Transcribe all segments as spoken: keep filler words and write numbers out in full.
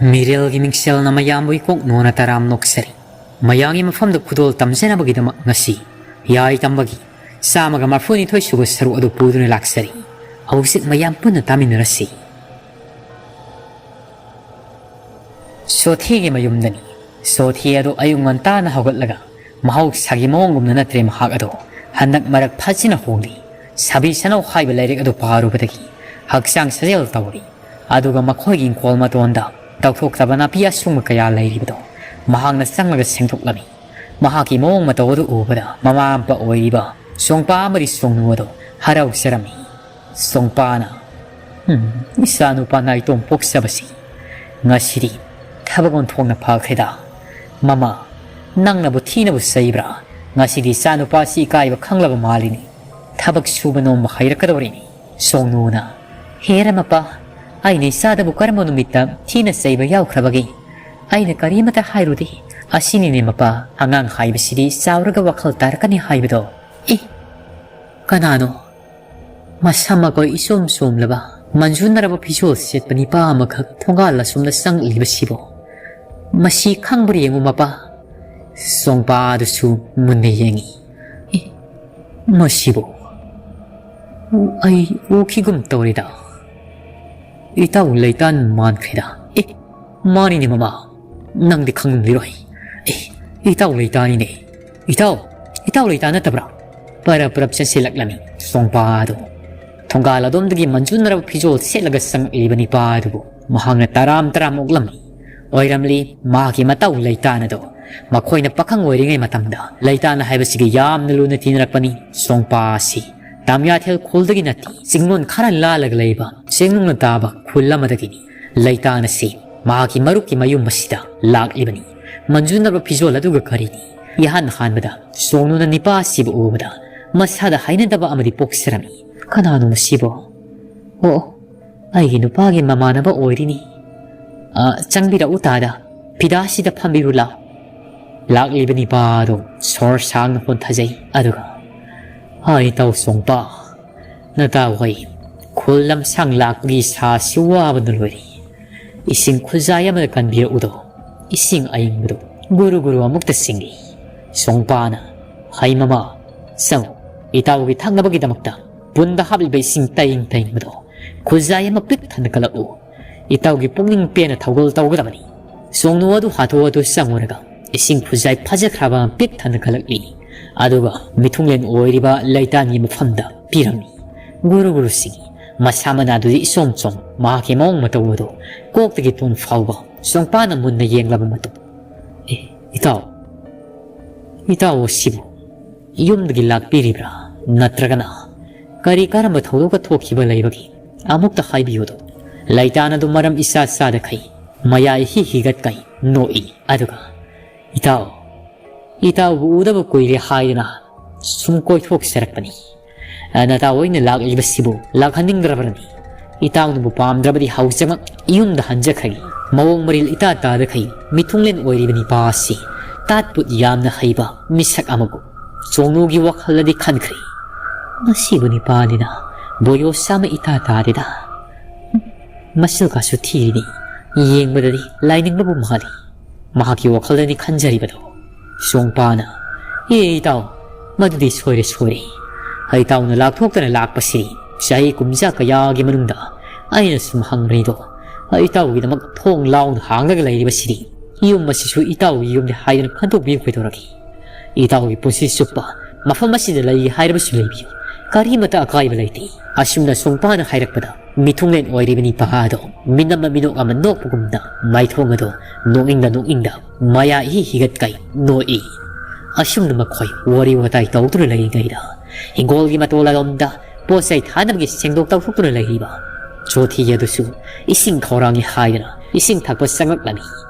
ꯃꯤꯔꯦꯜꯒꯤ ꯃꯤꯡꯁꯦꯜꯅ ꯃꯌꯥꯝꯕꯨ ꯏꯀꯣꯛ ꯅꯣꯟꯅ ꯇꯔꯥꯝ ꯅꯣꯛꯆꯔꯤ꯫ ꯃꯌꯥꯝꯒꯤ ꯃꯐꯝꯗ ꯈꯨꯗꯣꯜ ꯇꯝꯖꯅꯕꯒꯤꯗꯃꯛ ꯉꯁꯤ ꯌꯥꯏ ꯇꯝꯕꯒꯤ ꯆꯥꯝꯃꯒ ꯃꯔꯐꯨꯅꯤꯊꯣꯏ ꯁꯨꯕ ꯁꯔꯨꯛ ꯑꯗꯨ ꯄꯨꯗꯨꯅ ꯂꯥꯛꯆꯔꯤ꯫ ꯍꯧꯖꯤꯛ ꯃꯌꯥꯝ ꯄꯨꯟꯅ ꯇꯥꯃꯤꯟꯅꯔꯁꯤ꯫ ꯁꯣꯊꯤꯒꯤ ꯃꯌꯨꯝꯗꯅꯤ꯫ ꯁꯣꯊꯤ ꯑꯗꯨ ꯑꯌꯨꯛ ꯉꯟꯇꯥꯅ ꯍꯧꯒꯠꯂꯒ ꯃꯍꯧꯁꯥꯒꯤ ꯃꯑꯣꯡꯒꯨꯝꯅ ꯅꯠꯇ꯭ꯔꯦ꯫ ꯃꯍꯥꯛ ꯑꯗꯨ ꯍꯟꯗꯛ ꯃꯔꯛ ꯐꯖꯅ ꯍꯣꯡꯂꯤ꯫ ꯁꯥꯕꯤ ꯁꯅꯧ ꯍꯥꯏꯕ ꯂꯥꯏꯔꯤꯛ ꯑꯗꯨ ꯄꯥꯔꯨꯕꯗꯒꯤ ꯍꯛꯆꯥꯡ ꯁꯥꯖꯦꯜ ꯇꯧꯔꯤ꯫ ꯑꯗꯨꯒ ꯃꯈꯣꯏꯒꯤ ꯏꯪꯈꯣꯜ ꯃꯇꯣꯟꯗ ꯇꯧꯊꯣꯛꯇꯕ ꯅꯥꯄꯤ ꯑꯁꯨꯡꯕ ꯀꯌꯥ ꯂꯩꯔꯤꯕꯗꯨ ꯃꯍꯥꯛꯅ ꯆꯪꯂꯒ ꯁꯦꯡꯗꯣꯛꯂꯝꯃꯤ꯫ ꯃꯍꯥꯛꯀꯤ ꯃꯑꯣꯡ ꯃꯇꯧ ꯑꯗꯨ ꯎꯕꯗ ꯃꯃꯥ ꯃꯄꯥ ꯑꯣꯏꯔꯤꯕ ꯁꯣꯡꯄꯥ ꯑꯃꯗꯤ ꯁꯣꯡꯅꯨ ꯑꯗꯨ ꯍꯔꯥꯎꯖꯔꯝꯃꯤ꯫ ꯁꯣꯡꯄꯥꯅ, "ꯎꯝ, ꯏꯆꯥꯅꯨꯄꯥ ꯅꯥꯏꯇꯣꯝ ꯄꯣꯛꯆꯕꯁꯤ ꯉꯁꯤꯗꯤ ꯊꯕꯛ ꯑꯣꯟꯊꯣꯛꯅ ꯐꯈ꯭ꯔꯦꯗ꯫ ꯃꯃꯥ, ꯅꯪꯅꯕꯨ ꯊꯤꯅꯕꯨ ꯆꯩꯕ꯭ꯔꯥ? ꯉꯁꯤꯗꯤ ꯏꯆꯥꯅꯨꯄꯥꯁꯤ ꯏꯀꯥꯏꯕ ꯈꯪꯂꯕ ꯃꯥꯜꯂꯤꯅꯤ꯫ ꯊꯕꯛ ꯁꯨꯕ ꯅꯣꯝꯕ ꯍꯩꯔꯛꯀꯗꯧꯔꯤꯅꯤ꯫" ꯁꯣꯡꯅꯨꯅ, "ꯍꯦꯔ ꯃꯄꯥ, ꯑꯩꯅ ꯏꯆꯥꯗꯕꯨ ꯀꯔꯝꯕ ꯅꯨꯃꯤꯠꯇ ꯊꯤꯅ ꯆꯩꯕ ꯌꯥꯎꯈ꯭ꯔꯕꯒꯦ? ꯑꯩꯅ ꯀꯔꯤꯃꯇ ꯍꯥꯏꯔꯨꯗꯦ꯫ ꯑꯁꯤꯅꯤꯅꯦ ꯃꯄꯥ, ꯑꯉꯥꯡ ꯍꯥꯏꯕꯁꯤꯗꯤ ꯆꯥꯎꯔꯒ ꯋꯥꯈꯜ ꯇꯥꯔꯛꯀꯅꯤ ꯍꯥꯏꯕꯗꯣ꯫" "ꯑꯦ, ꯀꯅꯥꯅꯣ? ꯃꯁꯝ ꯃꯀꯣꯏ ꯏꯆꯣꯝ ꯆꯣꯝꯂꯕ, ꯃꯟꯖꯨꯅꯔꯕ ꯐꯤꯖꯣꯜ ꯁꯦꯠꯄ ꯅꯤꯄꯥ ꯑꯃꯈꯛ ꯊꯣꯡꯒꯥꯜ ꯑꯁꯣꯝꯗ ꯆꯪꯂꯤꯕꯁꯤꯕꯣ? ꯃꯁꯤ ꯈꯪꯕ꯭ꯔꯥ ꯌꯦꯡꯉꯨ ꯃꯄꯥ꯫" ꯁꯣꯡꯄꯥꯗꯨꯁꯨ ꯃꯨꯟꯅ ꯌꯦꯡꯉꯤ꯫ "ꯑꯦ, ꯃꯁꯤꯕꯨ ꯑꯩ ꯎꯈꯤꯒꯨꯝ ꯇꯧꯔꯦꯗ꯫ ꯏꯇꯥꯎ ꯂꯩꯇꯥꯟ ꯃꯥꯟꯈ꯭ꯔꯦꯗ꯫ ꯑꯦ, ꯃꯥꯅꯤꯅꯦ ꯃꯃꯥ, ꯅꯪꯗꯤ ꯈꯪꯂꯝꯂꯤꯔꯣꯏ꯫ ꯑꯦ, ꯏꯇꯥꯎ ꯂꯩꯇꯥꯅꯤꯅꯦ꯫ ꯏꯇꯥꯎ, ꯏꯇꯥꯎ ꯂꯩꯇꯥ ꯅꯠꯇꯕ꯭ꯔꯥ?" ꯄꯔꯞ ꯄꯔꯞ ꯆꯠꯁꯤꯜꯂꯛꯂꯝꯃꯤ ꯁꯣꯡꯄꯥꯗꯨ꯫ ꯊꯣꯡꯒꯥꯜ ꯑꯗꯣꯝꯗꯒꯤ ꯃꯟꯖꯨꯅꯔꯕ ꯐꯤꯖꯣꯜ ꯁꯦꯠꯂꯒ ꯆꯪꯂꯛꯂꯤꯕ ꯅꯤꯄꯥ ꯑꯗꯨꯕꯨ ꯃꯍꯥꯛꯅ ꯇꯔꯥꯝ ꯇꯔꯥꯝ ꯑꯣꯛꯂꯝꯃꯤ꯫ ꯑꯣꯏꯔꯝꯂꯤ ꯃꯍꯥꯛꯀꯤ ꯃꯇꯥꯎ ꯂꯩꯇꯥꯟ ꯑꯗꯣ꯫ ꯃꯈꯣꯏꯅ ꯄꯥꯈꯪ ꯑꯣꯏꯔꯤꯉꯩ ꯃꯇꯝꯗ ꯂꯩꯇꯥꯟ ꯍꯥꯏꯕꯁꯤꯒ ꯌꯥꯝꯅ ꯂꯨꯅ ꯇꯤꯟꯅꯔꯛꯄꯅꯤ꯫ ꯁꯣꯡꯄꯥ ꯑꯁꯤ ꯇꯥꯃꯤꯌꯥꯊꯦꯜ ꯈꯨꯜꯗꯒꯤ ꯅꯠꯇꯦ, ꯆꯤꯡꯂꯣꯟ ꯈꯔ ꯂꯥꯜꯂꯒ ꯂꯩꯕ ꯆꯤꯡꯅꯨꯡꯅ ꯇꯥꯕ ꯈꯨꯜ ꯑꯃꯗꯒꯤꯅꯤ꯫ ꯂꯩꯇꯥꯟ ꯑꯁꯤ ꯃꯍꯥꯛꯀꯤ ꯃꯔꯨꯞꯀꯤ ꯃꯌꯨꯝ ꯑꯁꯤꯗ ꯂꯥꯛꯂꯤꯕꯅꯤ꯫ ꯃꯟꯖꯨꯅꯔꯕ ꯐꯤꯖꯣꯜ ꯑꯗꯨꯒ ꯀꯔꯤꯅꯤ? ꯏꯍꯥꯟ ꯍꯥꯟꯕꯗ ꯁꯣꯡꯅꯨꯅ ꯅꯤꯄꯥ ꯑꯁꯤꯕꯨ ꯎꯕꯗ ꯃꯁꯥꯗ ꯍꯩꯅꯗꯕ ꯑꯃꯗꯤ ꯄꯣꯛꯆꯔꯝꯃꯤ꯫ "ꯀꯅꯥꯅꯣ ꯃꯁꯤꯕꯣ? ꯑꯣ, ꯑꯩꯒꯤ ꯅꯨꯄꯥꯒꯤ ꯃꯃꯥꯟꯅꯕ ꯑꯣꯏꯔꯤꯅꯤ꯫ ꯑ, ꯆꯪꯕꯤꯔꯛꯎ ꯇꯥꯗ, ꯐꯤꯗꯥꯁꯤꯗ ꯐꯝꯕꯤꯔꯨ ꯂꯥꯎ꯫" ꯂꯥꯛꯂꯤꯕ ꯅꯤꯄꯥ ꯑꯗꯨ ꯁꯣꯔ ꯁꯥꯡꯅ ꯍꯣꯟꯊꯖꯩ, ꯑꯗꯨꯒ, "ꯍꯥꯏ ꯏꯇꯥꯎ ꯁꯣꯡꯄꯥ, ꯅꯇꯥꯎ ꯍꯣꯏ ꯈꯨꯜ ꯂꯝꯁꯥꯡ ꯂꯥꯛꯄꯒꯤ ꯏꯁꯥꯁꯤ ꯋꯥꯕꯅ ꯂꯣꯏꯔꯦ꯫ ꯏꯁꯤꯡ ꯈꯨꯖꯥꯏ ꯑꯃꯗ ꯀꯟꯕꯤꯔꯛꯎꯗꯣ꯫ ꯏꯁꯤꯡ ꯑꯏꯪꯕꯗꯣ ꯒꯨꯔꯨ ꯒꯨꯔꯨ ꯑꯃꯨꯛꯇ ꯆꯤꯡꯏ꯫ ꯁꯣꯡꯄꯥꯅ, "ꯍꯩ ꯃꯃꯥ, ꯆꯪꯉꯨ, ꯏꯇꯥꯎꯒꯤ ꯊꯛꯅꯕꯒꯤꯗꯃꯛꯇ ꯄꯨꯟꯗ ꯍꯥꯞꯂꯤꯕ ꯏꯁꯤꯡ ꯇꯌꯤꯡ ꯇꯌꯤꯡꯕꯗꯣ ꯈꯨꯖꯥꯏ ꯑꯃ ꯄꯤꯛ ꯊꯟꯅ ꯀꯜꯂꯛꯎ꯫ ꯏꯇꯥꯎꯒꯤ ꯄꯨꯛꯅꯤꯡ ꯄꯦꯟꯅ ꯊꯧꯒꯜ ꯇꯧꯒꯗꯕꯅꯤ"꯫ ꯁꯣꯡꯅꯨ ꯑꯗꯨ ꯍꯥꯊꯨ ꯍꯥꯊꯨ ꯆꯪꯉꯨꯔꯒ ꯏꯁꯤꯡ ꯈꯨꯖꯥꯏ ꯐꯖꯈ꯭ꯔꯕ ꯑꯃ ꯄꯤꯛ ꯊꯟꯅ ꯀꯜꯂꯛꯂꯤ꯫ ꯑꯗꯨꯒ ꯃꯤꯊꯨꯡꯂꯦꯟ ꯑꯣꯏꯔꯤꯕ ꯂꯩꯇꯥꯟꯒꯤ ꯃꯐꯝꯗ ꯄꯤꯔꯝꯃꯤ꯫ ꯒꯨꯔꯨ ꯒꯨꯔꯨ ꯆꯤꯡꯏ꯫ ꯃꯁꯥ ꯃꯅꯥꯗꯨꯗꯤ ꯏꯆꯣꯝ ꯆꯣꯝ, ꯃꯍꯥꯛꯀꯤ ꯃꯑꯣꯡ ꯃꯇꯧ ꯑꯗꯨ ꯀꯣꯛꯇꯒꯤ ꯇꯣꯟ ꯐꯥꯎꯕ ꯁꯣꯡꯄꯥꯅ ꯃꯨꯟꯅ ꯌꯦꯡꯂꯕ ꯃꯇꯨꯡ, "ꯑꯦ, ꯏꯇꯥꯎ, ꯏꯇꯥꯎ ꯑꯁꯤꯕꯨ ꯌꯨꯝꯗꯒꯤ ꯂꯥꯛꯄꯤꯔꯤꯕ꯭ꯔꯥ? ꯅꯠꯇ꯭ꯔꯒꯅ ꯀꯔꯤ ꯀꯔꯝꯕ ꯊꯧꯗꯣꯛꯀ ꯊꯣꯛꯈꯤꯕ ꯂꯩꯕꯒꯦ? ꯑꯃꯨꯛꯇ ꯍꯥꯏꯕꯤꯌꯨꯗꯣ"꯫ ꯂꯩꯇꯥꯟ ꯑꯗꯨ ꯃꯔꯝ ꯏꯆꯥ ꯆꯥꯗꯈꯩ ꯃꯌꯥꯏ ꯏꯍꯤ ꯍꯤꯒꯠꯀꯩ ꯅꯣꯛꯏ꯫ ꯑꯗꯨꯒ, "ꯏꯇꯥꯎ, ꯏꯇꯥꯎꯕꯨ ꯎꯗꯕ ꯀꯨꯏꯔꯦ ꯍꯥꯏꯗꯅ ꯁꯨꯝ ꯀꯣꯏꯊꯣꯛꯆꯔꯛꯄꯅꯤ꯫ ꯅꯇꯥꯎ ꯑꯣꯏꯅ ꯂꯥꯛꯂꯤꯕꯁꯤꯕꯨ ꯂꯥꯛꯍꯟꯅꯤꯡꯗ꯭ꯔꯕꯅꯤ꯫ ꯏꯇꯥꯎꯅꯕꯨ ꯄꯥꯝꯗ꯭ꯔꯕꯗꯤ ꯍꯧꯖꯤꯛꯃꯛ ꯌꯨꯝꯗ ꯍꯟꯖꯈ꯭ꯔꯒꯦ"꯫ ꯃꯑꯣꯡ ꯃꯔꯤꯜ ꯏꯇꯥ ꯇꯥꯗꯈꯩ ꯃꯤꯊꯨꯡꯂꯦꯟ ꯑꯣꯏꯔꯤꯕ ꯅꯤꯄꯥ ꯑꯁꯤ ꯇꯥꯠ ꯄꯨꯠ ꯌꯥꯝꯅ ꯍꯩꯕ ꯃꯤꯁꯛ ꯑꯃꯒꯨꯝ ꯁꯣꯡꯅꯨꯒꯤ ꯋꯥꯈꯜꯗꯗꯤ ꯈꯟꯈ꯭ꯔꯦ꯫ "ꯃꯁꯤꯕꯨ ꯅꯤꯄꯥꯅꯤꯅ ꯕꯣꯌꯣꯁ ꯑꯃ ꯏꯇꯥ ꯇꯥꯗꯦꯗ꯫ ꯃꯁꯛ ꯀꯥꯁꯨ ꯊꯤꯔꯤꯅꯤ, ꯌꯦꯡꯕꯗꯗꯤ ꯂꯥꯏꯅꯤꯡꯕꯕꯨ ꯃꯥꯜꯂꯤ"꯫ ꯃꯍꯥꯛꯀꯤ ꯋꯥꯈꯜꯗꯗꯤ ꯈꯟꯖꯔꯤꯕꯗꯣ꯫ ꯁꯣꯡꯄꯥꯅ, "ꯑꯦ ꯏꯇꯥꯎ, ꯃꯗꯨꯗꯤ ꯁꯣꯏꯔꯦ, ꯁꯣꯏꯔꯦ꯫ ꯏꯇꯥꯎꯅ ꯂꯥꯛꯊꯣꯛꯇꯅ ꯂꯥꯛꯄꯁꯤ ꯆꯍꯤ ꯀꯨꯝꯖꯥ ꯀꯌꯥꯒꯤ ꯃꯅꯨꯡꯗ ꯑꯩꯅ ꯁꯨꯝ ꯍꯪꯂꯤꯗꯣ꯫ ꯏꯇꯥꯎꯒꯤꯗꯃꯛ ꯊꯣꯡ ꯂꯥꯎꯅ ꯍꯥꯡꯂꯒ ꯂꯩꯔꯤꯕꯁꯤꯗꯤ ꯌꯨꯝ ꯑꯁꯤꯁꯨ ꯏꯇꯥꯎꯒꯤ ꯌꯨꯝꯅꯤ ꯍꯥꯏꯗꯨꯅ ꯈꯟꯗꯣꯛꯄꯤꯌꯨ ꯀꯩꯗꯧꯔꯒꯦ? ꯏꯇꯥꯎꯒꯤ ꯄꯨꯟꯁꯤ ꯆꯨꯞꯄ ꯃꯐꯝ ꯑꯁꯤꯗ ꯂꯩꯒꯦ ꯍꯥꯏꯔꯕꯁꯨ ꯂꯩꯕꯤꯌꯨ, ꯀꯔꯤꯃꯇ ꯑꯀꯥꯏꯕ ꯂꯩꯇꯦ"꯫ ꯑꯁꯨꯝꯅ ꯁꯣꯡꯄꯥꯅ ꯍꯥꯏꯔꯛꯄꯗ ꯃꯤꯊꯨꯡꯂꯦꯟ ꯑꯣꯏꯔꯤꯕ ꯅꯤꯄꯥ ꯑꯗꯣ ꯃꯤꯅꯝ ꯑꯃ ꯃꯤꯅꯣꯛ ꯑꯃ ꯅꯣꯛꯄꯒꯨꯝꯅ ꯃꯥꯏꯊꯣꯡ ꯑꯗꯣ ꯅꯣꯛꯅꯤꯡꯗ ꯅꯣꯛꯅꯤꯡꯗ ꯃꯌꯥ ꯏꯍꯤ ꯍꯤꯒꯠꯀꯩ ꯅꯣꯛꯏ꯫ ꯑꯁꯨꯝꯅ ꯃꯈꯣꯏ ꯋꯥꯔꯤ ꯋꯥꯇꯥꯏ ꯇꯧꯗꯨꯅ ꯂꯩꯔꯤꯉꯩꯗ ꯍꯤꯡꯒꯣꯜꯒꯤ ꯃꯇꯣꯜ ꯑꯗꯣꯝꯗ ꯄꯣꯠ ꯆꯩ ꯊꯥꯅꯕꯒꯤ ꯁꯦꯡꯗꯣꯛ ꯇꯧꯊꯣꯛꯇꯨꯅ ꯂꯩꯔꯤꯕ ꯆꯣꯊꯤ ꯑꯗꯨꯁꯨ ꯏꯁꯤꯡ ꯈꯧꯔꯥꯡꯉꯤ ꯍꯥꯏꯗꯅ ꯏꯁꯤꯡ ꯊꯛꯄ ꯆꯪꯂꯛꯂꯝꯃꯤ꯫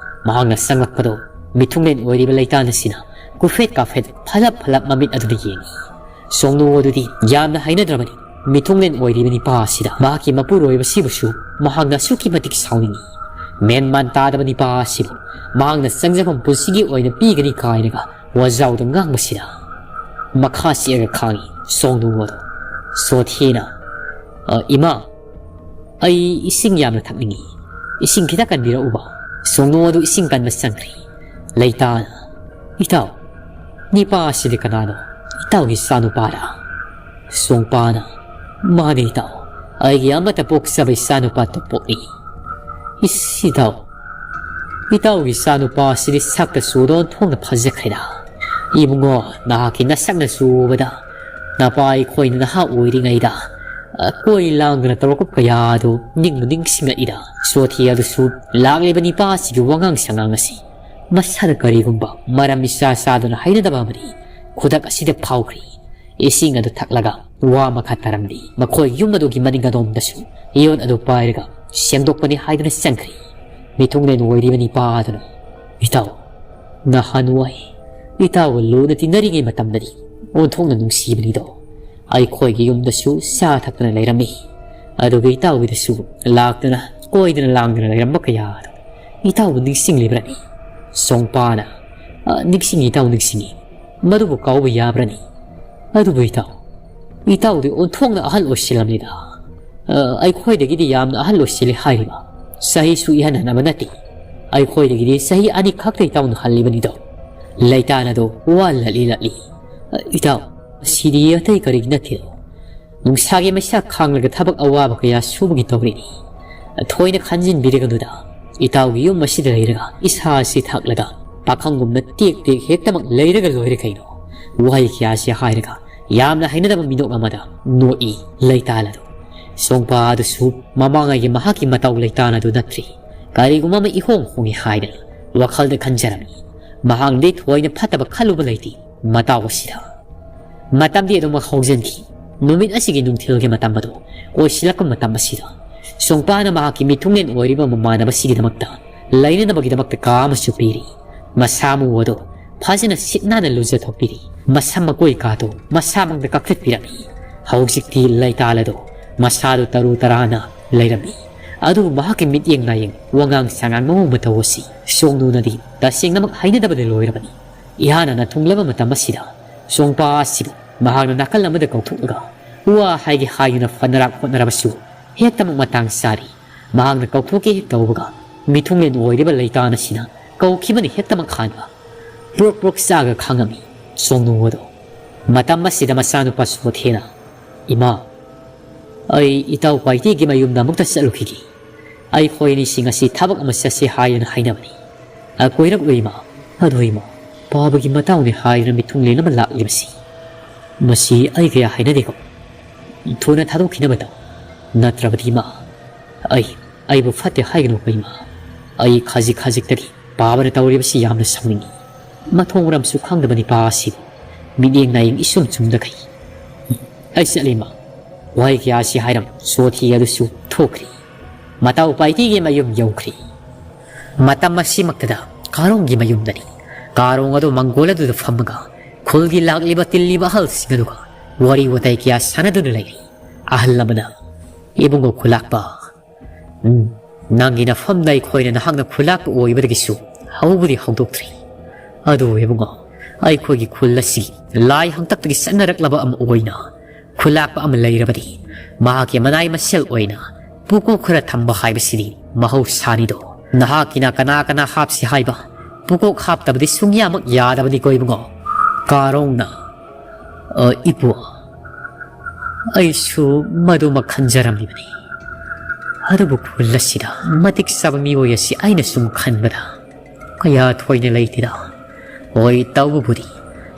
ꯃꯍꯥꯛꯅ ꯆꯪꯂꯛꯄꯗꯣ ꯃꯤꯊꯨꯡꯂꯦꯟ ꯑꯣꯏꯔꯤꯕ ꯂꯩꯇꯥꯟ ꯑꯁꯤꯅ ꯀꯨꯐꯦꯠ ꯀꯥꯐꯦꯠ ꯐꯂꯞ ꯐꯂꯞ ꯃꯃꯤꯠ ꯑꯗꯨꯗ ꯌꯦꯡꯉꯤ꯫ ꯁꯣꯡꯅꯨ ꯑꯗꯨꯗꯤ ꯌꯥꯝꯅ ꯍꯩꯅꯗ꯭ꯔꯕꯅꯤ꯫ ꯃꯤꯊꯨꯡꯂꯦꯟ ꯑꯣꯏꯔꯤꯕ ꯅꯤꯄꯥ ꯑꯁꯤꯗ ꯃꯍꯥꯛꯀꯤ ꯃꯄꯨꯔꯣꯏꯕꯁꯤꯕꯨꯁꯨ ꯃꯍꯥꯛꯅ ꯑꯁꯨꯛꯀꯤ ꯃꯇꯤꯛ ꯁꯥꯎꯅꯤꯡꯉꯤ꯫ ꯃꯦꯟ ꯃꯥꯟ ꯇꯥꯗꯕ ꯅꯤꯄꯥ ꯑꯁꯤꯕꯨ ꯃꯍꯥꯛꯅ ꯆꯪꯖꯐꯝ ꯄꯨꯟꯁꯤꯒꯤ ꯑꯣꯏꯅ ꯄꯤꯒꯅꯤ ꯀꯥꯏꯅꯒ ꯋꯥꯖꯥꯎꯗ ꯉꯥꯡꯕꯁꯤꯗ ꯃꯈꯥ ꯆꯦꯛꯑꯒ ꯈꯥꯡꯉꯤ ꯁꯣꯡꯅꯨ ꯑꯗꯣ꯫ ꯁꯣꯊꯤꯅ, "ꯑ, ꯏꯃꯥ, ꯑꯩ ꯏꯁꯤꯡ ꯌꯥꯝꯅ ꯊꯛꯅꯤꯡꯉꯤ꯫ "ꯏꯁꯤꯡ ꯈꯤꯇ ꯀꯟꯕꯤꯔꯛꯎꯕ"꯫ ꯁꯣꯡꯅꯨ ꯑꯗꯨ ꯏꯁꯤꯡ ꯀꯟꯕ ꯆꯪꯈ꯭ꯔꯤ꯫ ꯂꯩꯇꯥꯅ, "ꯏꯇꯥꯎ, ꯅꯤꯄꯥ ꯑꯁꯤꯗꯤ ꯀꯅꯥꯅꯣ? ꯏꯇꯥꯎꯒꯤ ꯏꯆꯥꯅꯨꯄꯥꯔꯥ?" ꯁꯣꯡꯄꯥꯅ, "ꯃꯥꯅꯤ ꯏꯇꯥꯎ, ꯑꯩꯒꯤ ꯑꯃꯠꯇ ꯄꯣꯛꯆꯕ ꯏꯆꯥꯅꯨꯄꯥ ꯇꯣꯝꯄꯣꯛꯅꯤ"꯫ "ꯏꯁ ꯏꯇꯥꯎ, ꯏꯇꯥꯎꯒꯤ ꯏꯆꯥꯅꯨꯄꯥ ꯑꯁꯤꯗꯤ ꯁꯛꯇ ꯆꯨꯗ ꯑꯣꯟꯊꯣꯛꯅ ꯐꯖꯈ꯭ꯔꯦꯗ꯫ ꯏꯕꯨꯡꯉꯣ, ꯅꯍꯥꯛꯀꯤ ꯅꯁꯛꯅ ꯆꯨꯕꯗ ꯅꯄꯥ ꯑꯩꯈꯣꯏꯅ ꯅꯍꯥ ꯑꯣꯏꯔꯤꯉꯩꯗ, ꯑ, ꯀꯣꯏ ꯂꯥꯡꯗꯅ ꯇꯧꯔꯛꯄ ꯀꯌꯥ ꯑꯗꯨ ꯅꯤꯡꯕꯨ ꯅꯤꯡꯁꯤꯡꯂꯛꯏꯗ꯫ ꯆꯣꯊꯤ ꯑꯗꯨꯁꯨ ꯂꯥꯛꯂꯤꯕ ꯅꯤꯄꯥ ꯑꯁꯤꯒꯤ ꯋꯥꯉꯥꯡ ꯁꯉꯥꯡ ꯑꯁꯤ ꯃꯁꯥꯗ ꯀꯔꯤꯒꯨꯝꯕ ꯃꯔꯝ ꯏꯆꯥ ꯆꯥꯗꯅ ꯍꯩꯅꯗꯕ ꯑꯃꯗꯤ ꯈꯨꯗꯛ ꯑꯁꯤꯗ ꯐꯥꯎꯈ꯭ꯔꯤ꯫ ꯏꯁꯤꯡ ꯑꯗꯨ ꯊꯛꯂꯒ ꯋꯥ ꯃꯈꯥ ꯇꯥꯔꯝꯗꯦ꯫ ꯃꯈꯣꯏ ꯌꯨꯝ ꯑꯗꯨꯒꯤ ꯃꯅꯤꯡ ꯑꯗꯣꯝꯗꯁꯨ ꯌꯣꯠ ꯑꯗꯨ ꯄꯥꯏꯔꯒ ꯁꯦꯡꯗꯣꯛꯄꯅꯤ ꯍꯥꯏꯗꯨꯅ ꯆꯪꯈ꯭ꯔꯤ꯫ ꯃꯤꯊꯨꯡꯂꯦꯟ ꯑꯣꯏꯔꯤꯕ ꯅꯤꯄꯥ ꯑꯗꯨꯅ, "ꯏꯇꯥꯎ, ꯅꯍꯥꯟꯋꯥꯏ ꯏꯇꯥꯎꯒ ꯂꯨꯅ ꯇꯤꯟꯅꯔꯤꯉꯩ ꯃꯇꯝꯗꯗꯤ ꯑꯣꯟꯊꯣꯛꯅ ꯅꯨꯡꯁꯤꯕꯅꯤꯗꯣ꯫ ꯑꯩꯈꯣꯏꯒꯤ ꯌꯨꯝꯗꯁꯨ ꯆꯥ ꯊꯛꯇꯅ ꯂꯩꯔꯝꯃꯤ꯫ ꯑꯗꯨꯒ ꯏꯇꯥꯎꯒꯤꯗꯁꯨ ꯂꯥꯛꯇꯅ ꯀꯣꯏꯗꯅ ꯂꯥꯡꯗꯅ ꯂꯩꯔꯝꯕ ꯀꯌꯥꯗꯣ ꯏꯇꯥꯎꯕꯨ ꯅꯤꯡꯁꯤꯡꯂꯤꯕ꯭ꯔꯅꯤ?" ꯁꯣꯡꯄꯥꯅ, "ꯑ, ꯅꯤꯡꯁꯤꯡꯉꯤ ꯏꯇꯥꯎ, ꯅꯤꯡꯁꯤꯡꯉꯤ꯫ ꯃꯗꯨꯕꯨ ꯀꯥꯎꯕ ꯌꯥꯕ꯭ꯔꯅꯤ? ꯑꯗꯨꯕꯨ ꯏꯇꯥꯎ, ꯏꯇꯥꯎꯗꯤ ꯑꯣꯟꯊꯣꯛꯅ ꯑꯍꯜ ꯑꯣꯏꯁꯤꯜꯂꯝꯂꯤꯗ꯫ ꯑ, ꯑꯩꯈꯣꯏꯗꯒꯤꯗꯤ ꯌꯥꯝꯅ ꯑꯍꯜ ꯑꯣꯏꯁꯤꯜꯂꯤ ꯍꯥꯏꯔꯤꯕ꯫ ꯆꯍꯤꯁꯨ ꯏꯍꯟ ꯍꯟꯅꯕ ꯅꯠꯇꯦ꯫ ꯑꯩꯈꯣꯏꯗꯒꯤꯗꯤ ꯆꯍꯤ ꯑꯅꯤ ꯈꯛꯇ ꯏꯇꯥꯎꯅ ꯍꯜꯂꯤꯕꯅꯤꯗꯣ"꯫ ꯂꯩꯇꯥꯅꯗꯣ ꯋꯥ ꯂꯠꯂꯤ ꯂꯠꯂꯤ꯫ "ꯑ, ꯏꯇꯥꯎ, ꯁꯤꯗꯤ ꯑꯇꯩ ꯀꯔꯤꯒꯤ ꯅꯠꯇꯦꯗꯣ꯫ ꯅꯨꯡꯁꯥꯒꯤ ꯃꯩꯁꯥ ꯈꯥꯡꯂꯒ ꯊꯕꯛ ꯑꯋꯥꯕ ꯀꯌꯥ ꯁꯨꯕꯒꯤ ꯇꯧꯔꯤꯅꯤ꯫ ꯊꯣꯏꯅ ꯈꯟꯖꯤꯟꯕꯤꯔꯒꯅꯨꯗ꯫ ꯏꯇꯥꯎꯒꯤ ꯌꯨꯝ ꯑꯁꯤꯗ ꯂꯩꯔꯒ, ꯏꯁꯥ ꯑꯁꯤ ꯊꯥꯛꯂꯒ, ꯄꯥꯈꯪꯒꯨꯝꯅ ꯇꯦꯛ ꯇꯦꯛ ꯍꯦꯛꯇꯃꯛ ꯂꯩꯔꯒ ꯂꯣꯏꯔꯦ ꯀꯩꯅꯣ"꯫ ꯋꯥꯍꯩ ꯀꯌꯥꯁꯤ ꯍꯥꯏꯔꯒ ꯌꯥꯝꯅ ꯍꯩꯅꯗꯕ ꯃꯤꯅꯣꯛ ꯑꯃꯗ ꯅꯣꯛꯏ ꯂꯩꯇꯥꯜ ꯑꯗꯨ꯫ ꯁꯣꯡꯄꯥ ꯑꯗꯨꯁꯨ ꯃꯃꯥꯡꯉꯩꯒꯤ ꯃꯍꯥꯛꯀꯤ ꯃꯇꯧ ꯂꯩꯇꯥꯜ ꯑꯗꯨ ꯅꯠꯇ꯭ꯔꯤ꯫ ꯀꯔꯤꯒꯨꯝꯕ ꯑꯃ ꯏꯍꯣꯡ ꯍꯣꯡꯉꯤ ꯍꯥꯏꯗꯅ ꯋꯥꯈꯜꯗ ꯈꯟꯖꯔꯝꯃꯤ꯫ ꯃꯍꯥꯛꯅꯗꯤ ꯊꯣꯏꯅ ꯐꯠꯇꯕ ꯈꯜꯂꯨꯕ ꯂꯩꯇꯦ ꯃꯇꯥꯎ ꯑꯁꯤꯗ꯫ ꯃꯇꯝꯗꯤ ꯑꯗꯨꯃꯛ ꯍꯧꯖꯤꯟꯈꯤ꯫ ꯅꯨꯃꯤꯠ ꯑꯁꯤꯒꯤ ꯅꯨꯡꯊꯤꯜꯒꯤ ꯃꯇꯝ ꯑꯗꯨ ꯑꯣꯏꯁꯤꯜꯂꯛꯄ ꯃꯇꯝ ꯑꯁꯤꯗ ꯁꯣꯡꯄꯥꯅ ꯃꯍꯥꯛꯀꯤ ꯃꯤꯊꯨꯡꯂꯦꯟ ꯑꯣꯏꯔꯤꯕ ꯃꯃꯥꯟꯅꯕꯁꯤꯒꯤꯗꯃꯛꯇ ꯂꯩꯅꯅꯕꯒꯤꯗꯃꯛꯇ ꯀꯥ ꯑꯃꯁꯨ ꯄꯤꯔꯤ꯫ ꯃꯁꯥ ꯃꯎ ꯑꯗꯨ ꯐꯖꯅ ꯁꯤꯠ ꯅꯥꯟꯅ ꯂꯨꯖꯊꯣꯛꯄꯤꯔꯤ꯫ ꯃꯁꯝ ꯃꯀꯣꯏ ꯀꯥꯗꯨ ꯃꯁꯥꯃꯛꯇ ꯀꯛꯊꯠꯄꯤꯔꯝꯃꯤ꯫ ꯍꯧꯖꯤꯛꯇꯤ ꯂꯩꯇꯥꯜ ꯑꯗꯨ ꯃꯁꯥꯗꯨ ꯇꯔꯨ ꯇꯔꯥꯅ ꯂꯩꯔꯝꯃꯤ꯫ ꯑꯗꯨꯕꯨ ꯃꯍꯥꯛꯀꯤ ꯃꯤꯠꯌꯦꯡ ꯅꯥꯌꯦꯡ, ꯋꯥꯉꯥꯡ ꯁꯉꯥꯡ, ꯃꯑꯣꯡ ꯃꯇꯧ ꯑꯁꯤ ꯁꯣꯡꯅꯨꯅꯗꯤ ꯇꯁꯦꯡꯅꯃꯛ ꯍꯩꯅꯗꯕꯗ ꯂꯣꯏꯔꯕꯅꯤ꯫ ꯏꯍꯥꯟ ꯍꯥꯟꯅ ꯊꯨꯡꯂꯕ ꯃꯇꯝ ꯑꯁꯤꯗ ꯁꯣꯡꯄꯥ ꯑꯁꯤꯕꯨ ꯃꯍꯥꯛꯅ ꯅꯥꯀꯜ ꯑꯃꯗ ꯀꯧꯊꯣꯛꯂꯒ ꯋꯥ ꯍꯥꯏꯒꯦ ꯍꯥꯏꯗꯨꯅ ꯐꯅꯔꯥꯛ ꯍꯣꯠꯅꯔꯕꯁꯨ ꯍꯦꯛꯇꯃꯛ ꯃꯇꯥꯡ ꯆꯥꯔꯤ꯫ ꯃꯍꯥꯛꯅ ꯀꯧꯊꯣꯛꯀꯦ ꯍꯦꯛ ꯇꯧꯕꯒ, ꯃꯤꯊꯨꯡꯂꯦꯟ ꯑꯣꯏꯔꯤꯕ ꯂꯩꯇꯥꯟ ꯑꯁꯤꯅ ꯀꯧꯈꯤꯕꯅ ꯍꯦꯛꯇꯃꯛ ꯍꯥꯟꯕ꯫ ꯄ꯭ꯔꯣꯛ ꯄ꯭ꯔꯣꯛ ꯆꯥꯛꯑꯒ ꯈꯥꯡꯉꯝꯃꯤ ꯁꯣꯡꯅꯨ ꯑꯗꯣ꯫ ꯃꯇꯝ ꯑꯁꯤꯗ ꯃꯆꯥꯅꯨꯄꯥ ꯁꯣꯊꯦꯅ, "ꯏꯃꯥ, ꯑꯩ ꯏꯇꯥꯎ ꯄꯥꯏꯇꯦꯒꯤ ꯃꯌꯨꯝꯗ ꯑꯃꯨꯛꯇ ꯆꯠꯂꯨꯈꯤꯒꯦ꯫ ꯑꯩꯈꯣꯏ ꯑꯅꯤꯁꯤ ꯉꯁꯤ ꯊꯕꯛ ꯑꯃ ꯆꯠꯁꯤ ꯍꯥꯏꯗꯅ ꯍꯥꯏꯅꯕꯅꯤ꯫ ꯑ, ꯀꯣꯏꯔꯛꯂꯨ ꯏꯃꯥ, ꯑꯗꯣ ꯏꯃꯥ, ꯄꯥꯕꯒꯤ ꯃꯇꯥꯡꯅꯤ ꯍꯥꯏꯗꯅ ꯃꯤꯊꯨꯡꯂꯦꯟ ꯑꯃ ꯂꯥꯛꯂꯤꯕꯁꯤ꯫ ꯃꯁꯤ ꯑꯩ ꯀꯌꯥ ꯍꯥꯏꯅꯗꯦꯀꯣ꯫ ꯊꯨꯅ ꯊꯥꯗꯣꯛꯈꯤꯅꯕ ꯇꯧ꯫ ꯅꯠꯇ꯭ꯔꯕꯗꯤ ꯏꯃꯥ, ꯑꯩ, ꯑꯩꯕꯨ ꯐꯠꯇꯦ ꯍꯥꯏꯒꯅꯨꯀꯣ ꯏꯃꯥ꯫ ꯑꯩ ꯈꯖꯤꯛ ꯈꯖꯤꯛꯇꯒꯤ ꯄꯥꯕꯅ ꯇꯧꯔꯤꯕꯁꯤ ꯌꯥꯝꯅ ꯁꯥꯎꯅꯤꯡꯉꯤ꯫ ꯃꯊꯣꯡ ꯃꯔꯝꯁꯨ ꯈꯪꯗꯕ ꯅꯤꯄꯥ ꯑꯁꯤꯕꯨ ꯃꯤꯠꯌꯦꯡ ꯅꯥꯌꯦꯡ ꯏꯆꯨꯝ ꯆꯨꯝꯗꯈꯩ ꯑꯩ ꯆꯠꯂꯤ ꯏꯃꯥ꯫ ꯋꯥꯍꯩ ꯀꯌꯥ ꯑꯁꯤ ꯍꯥꯏꯔꯝ ꯁꯣꯊꯤ ꯑꯗꯨꯁꯨ ꯊꯣꯛꯈ꯭ꯔꯤ꯫ ꯃꯇꯥꯎ ꯄꯥꯏꯇꯤꯒꯤ ꯃꯌꯨꯝ ꯌꯧꯈ꯭ꯔꯤ꯫ ꯃꯇꯝ ꯑꯁꯤꯃꯛꯇꯗ ꯀꯥꯔꯣꯡꯒꯤ ꯃꯌꯨꯝꯗꯅꯤ꯫ ꯀꯥꯔꯣꯡ ꯑꯗꯨ ꯃꯪꯒꯣꯜ ꯑꯗꯨꯗ ꯐꯝꯃꯒ ꯈꯨꯜꯒꯤ ꯂꯥꯛꯂꯤꯕ ꯇꯤꯜꯂꯤꯕ ꯑꯍꯜꯁꯤꯡ ꯑꯗꯨꯒ ꯋꯥꯔꯤ ꯋꯥꯇꯥꯏ ꯀꯌꯥ ꯁꯥꯟꯅꯗꯨꯅ ꯂꯩꯔꯤ꯫ ꯑꯍꯜ ꯑꯃꯅ, "ꯏꯕꯨꯡꯉꯣ ꯈꯨꯂꯥꯛꯄ, ꯎꯝ, ꯅꯪꯒꯤ ꯅꯐꯝꯗ ꯑꯩꯈꯣꯏꯅ ꯅꯍꯥꯛꯅ ꯈꯨꯂꯥꯛꯄ ꯑꯣꯏꯕꯗꯒꯤꯁꯨ ꯍꯧꯕꯗꯤ ꯍꯧꯗꯣꯛꯇ꯭ꯔꯤ꯫ ꯑꯗꯨ ꯏꯕꯨꯡꯉꯣ, ꯑꯩꯈꯣꯏꯒꯤ ꯈꯨꯜ ꯑꯁꯤ ꯂꯥꯏ ꯍꯥꯛꯇꯛꯇꯒꯤ ꯆꯠꯅꯔꯛꯂꯕ ꯑꯃ ꯑꯣꯏꯅ ꯈꯨꯂꯥꯛꯄ ꯑꯃ ꯂꯩꯔꯕꯗꯤ ꯃꯍꯥꯛꯀꯤ ꯃꯅꯥꯏ ꯃꯁꯦꯜ ꯑꯣꯏꯅ ꯄꯨꯀꯣꯛ ꯈꯔ ꯊꯝꯕ ꯍꯥꯏꯕꯁꯤꯗꯤ ꯃꯍꯧꯁꯥꯅꯤꯗꯣ꯫ ꯅꯍꯥꯛꯀꯤꯅ ꯀꯅꯥ ꯀꯅꯥ ꯍꯥꯞꯁꯤ ꯍꯥꯏꯕ ꯄꯨꯀꯣꯛ ꯍꯥꯞꯇꯕꯗꯤ ꯁꯨꯡꯌꯥꯃꯛ ꯌꯥꯗꯕꯅꯤꯀꯣ ꯏꯕꯨꯡꯉꯣ?" ꯀꯥꯔꯣꯡꯅ, "ꯑ, ꯏꯄꯨ, ꯑꯩꯁꯨ ꯃꯗꯨꯃꯛ ꯈꯟꯖꯔꯝꯂꯤꯕꯅꯤ꯫ ꯑꯗꯨꯕꯨ ꯈꯨꯜ ꯑꯁꯤꯗ ꯃꯇꯤꯛ ꯆꯥꯕ ꯃꯤꯑꯣꯏ ꯑꯁꯤ ꯑꯩꯅ ꯁꯨꯝ ꯈꯟꯕꯗ ꯀꯌꯥ ꯊꯣꯏꯅ ꯂꯩꯇꯦꯗ꯫ ꯍꯣꯏ, ꯇꯧꯕꯕꯨꯗꯤ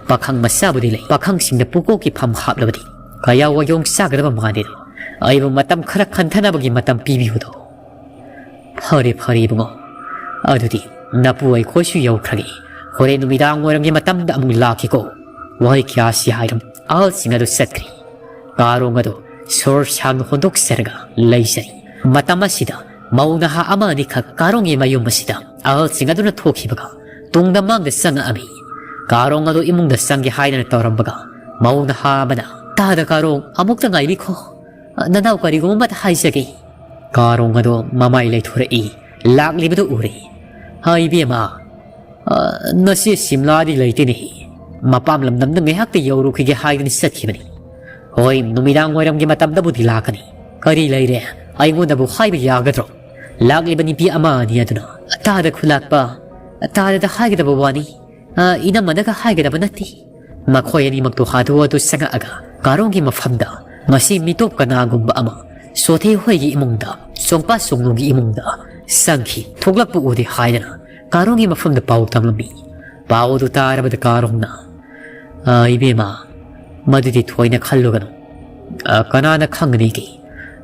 ꯄꯥꯈꯪ ꯃꯆꯥꯕꯨꯗꯤ ꯂꯩ꯫ ꯄꯥꯈꯪꯁꯤꯡꯗ ꯄꯨꯀꯣꯛꯀꯤ ꯐꯝ ꯍꯥꯞꯂꯕꯗꯤ ꯀꯌꯥ ꯋꯥꯌꯣꯡ ꯆꯥꯒꯗꯕ ꯃꯥꯟꯗꯦꯗꯣ꯫ ꯑꯩꯕꯨ ꯃꯇꯝ ꯈꯔ ꯈꯟꯊꯅꯕꯒꯤ ꯃꯇꯝ ꯄꯤꯕꯤꯌꯨꯗꯣ꯫" "ꯐꯔꯦ, ꯐꯔꯦ ꯏꯕꯨꯡꯉꯣ, ꯑꯗꯨꯗꯤ ꯅꯄꯨ ꯑꯩꯈꯣꯏꯁꯨ ꯌꯧꯈ꯭ꯔꯒꯦ꯫ ꯍꯣꯔꯦꯟ ꯅꯨꯃꯤꯗꯥꯡ ꯋꯥꯏꯔꯝꯒꯤ ꯃꯇꯝꯗ ꯑꯃꯨꯛ ꯂꯥꯛꯀꯦꯀꯣ꯫" ꯋꯥꯍꯩ ꯀꯌꯥꯁꯤ ꯍꯥꯏꯔꯝ ꯑꯍꯜꯁꯤꯡ ꯑꯗꯨ ꯆꯠꯈ꯭ꯔꯤ꯫ ꯀꯥꯔꯣꯡ ꯑꯗꯨ ꯁꯣꯔ ꯁꯥꯡꯅ ꯍꯣꯟꯗꯣꯛꯆꯔꯒ ꯂꯩꯖꯔꯤ꯫ ꯃꯇꯝ ꯑꯁꯤꯗ ꯃꯧ ꯅꯍꯥ ꯑꯃ ꯑꯅꯤꯈꯛ ꯀꯥꯔꯣꯡꯒꯤ ꯃꯌꯨꯝ ꯑꯁꯤꯗ ꯑꯍꯜꯁꯤꯡ ꯑꯗꯨꯅ ꯊꯣꯛꯈꯤꯕꯒ ꯇꯨꯡꯗ ꯃꯥꯡꯗ ꯆꯪꯉꯛꯑꯝꯃꯤ꯫ ꯀꯥꯔꯣꯡ ꯑꯗꯨ ꯏꯃꯨꯡꯗ ꯆꯪꯒꯦ ꯍꯥꯏꯗꯅ ꯇꯧꯔꯝꯕꯒ ꯃꯧ ꯅꯍꯥ ꯑꯃꯅ, "ꯇꯥꯗ ꯀꯥꯔꯣꯡ, ꯑꯃꯨꯛꯇ ꯉꯥꯏꯕꯤꯈꯣ꯫ ꯅꯅꯥꯎ ꯀꯔꯤꯒꯨꯝꯕ ꯑꯃꯇ ꯍꯥꯏꯖꯒꯦ꯫" ꯀꯥꯔꯣꯡ ꯑꯗꯣ ꯃꯃꯥꯏ ꯂꯩꯊꯣꯔꯛꯏ꯫ ꯂꯥꯛꯂꯤꯕꯗꯨ ꯎꯔꯦ꯫ "ꯍꯥ ꯏꯕꯦꯝꯃ, ꯑ, ꯅꯆꯦ ꯁꯤꯝꯂꯥꯗꯤ ꯂꯩꯇꯦꯅꯦ꯫ ꯃꯄꯥꯝ ꯂꯝꯗꯝꯗ ꯉꯥꯏꯍꯥꯛꯇ ꯌꯧꯔꯨꯈꯤꯒꯦ ꯍꯥꯏꯗꯨꯅ ꯆꯠꯈꯤꯕꯅꯤ꯫ ꯍꯣꯏ, ꯅꯨꯃꯤꯗꯥꯡ ꯋꯥꯏꯔꯝꯒꯤ ꯃꯇꯝꯗꯕꯨꯗꯤ ꯂꯥꯛꯀꯅꯤ꯫ ꯀꯔꯤ ꯂꯩꯔꯦ? ꯑꯩꯉꯣꯟꯗꯕꯨ ꯍꯥꯏꯕ ꯌꯥꯒꯗ꯭ꯔꯣ? ꯂꯥꯛꯂꯤꯕ ꯅꯨꯄꯤ ꯑꯃ ꯑꯅꯤ ꯑꯗꯨꯅ ꯑꯇꯥꯗ ꯈꯨꯂꯥꯛꯄ, ꯑꯇꯥꯗꯗ ꯍꯥꯏꯒꯗꯕ ꯋꯥꯅꯤ꯫ ꯑ, ꯏꯅꯝꯃꯗꯒ ꯍꯥꯏꯒꯗꯕ ꯅꯠꯇꯦ꯫ ꯃꯈꯣꯏ ꯑꯅꯤꯃꯛꯇꯨ ꯍꯥꯗꯨ ꯑꯗꯨ ꯆꯪꯉꯛꯑꯒ ꯀꯥꯔꯣꯡꯒꯤ ꯃꯐꯝꯗ ꯉꯁꯤ ꯃꯤꯇꯣꯞ ꯀꯅꯥꯒꯨꯝꯕ ꯑꯃ ꯁꯣꯊꯦ ꯍꯣꯏꯒꯤ ꯏꯃꯨꯡꯗ, ꯆꯣꯡꯄꯥ ꯆꯣꯡꯅꯨꯒꯤ ꯏꯃꯨꯡꯗ ꯆꯪꯈꯤ, ꯊꯣꯛꯂꯛꯄ ꯎꯗꯦ ꯍꯥꯏꯗꯅ ꯀꯥꯔꯣꯡꯒꯤ ꯃꯐꯝꯗ ꯄꯥꯎ ꯇꯝꯂꯝꯃꯤ꯫ ꯄꯥꯎ ꯑꯗꯨ ꯇꯥꯔꯕꯗ ꯀꯥꯔꯣꯡꯅ, "ꯑ, ꯏꯕꯦꯝꯃ, ꯃꯗꯨꯗꯤ ꯊꯣꯏꯅ ꯈꯜꯂꯨꯒꯅꯨ꯫ ꯑ, ꯀꯅꯥꯅ ꯈꯪꯒꯅꯤꯒꯦ?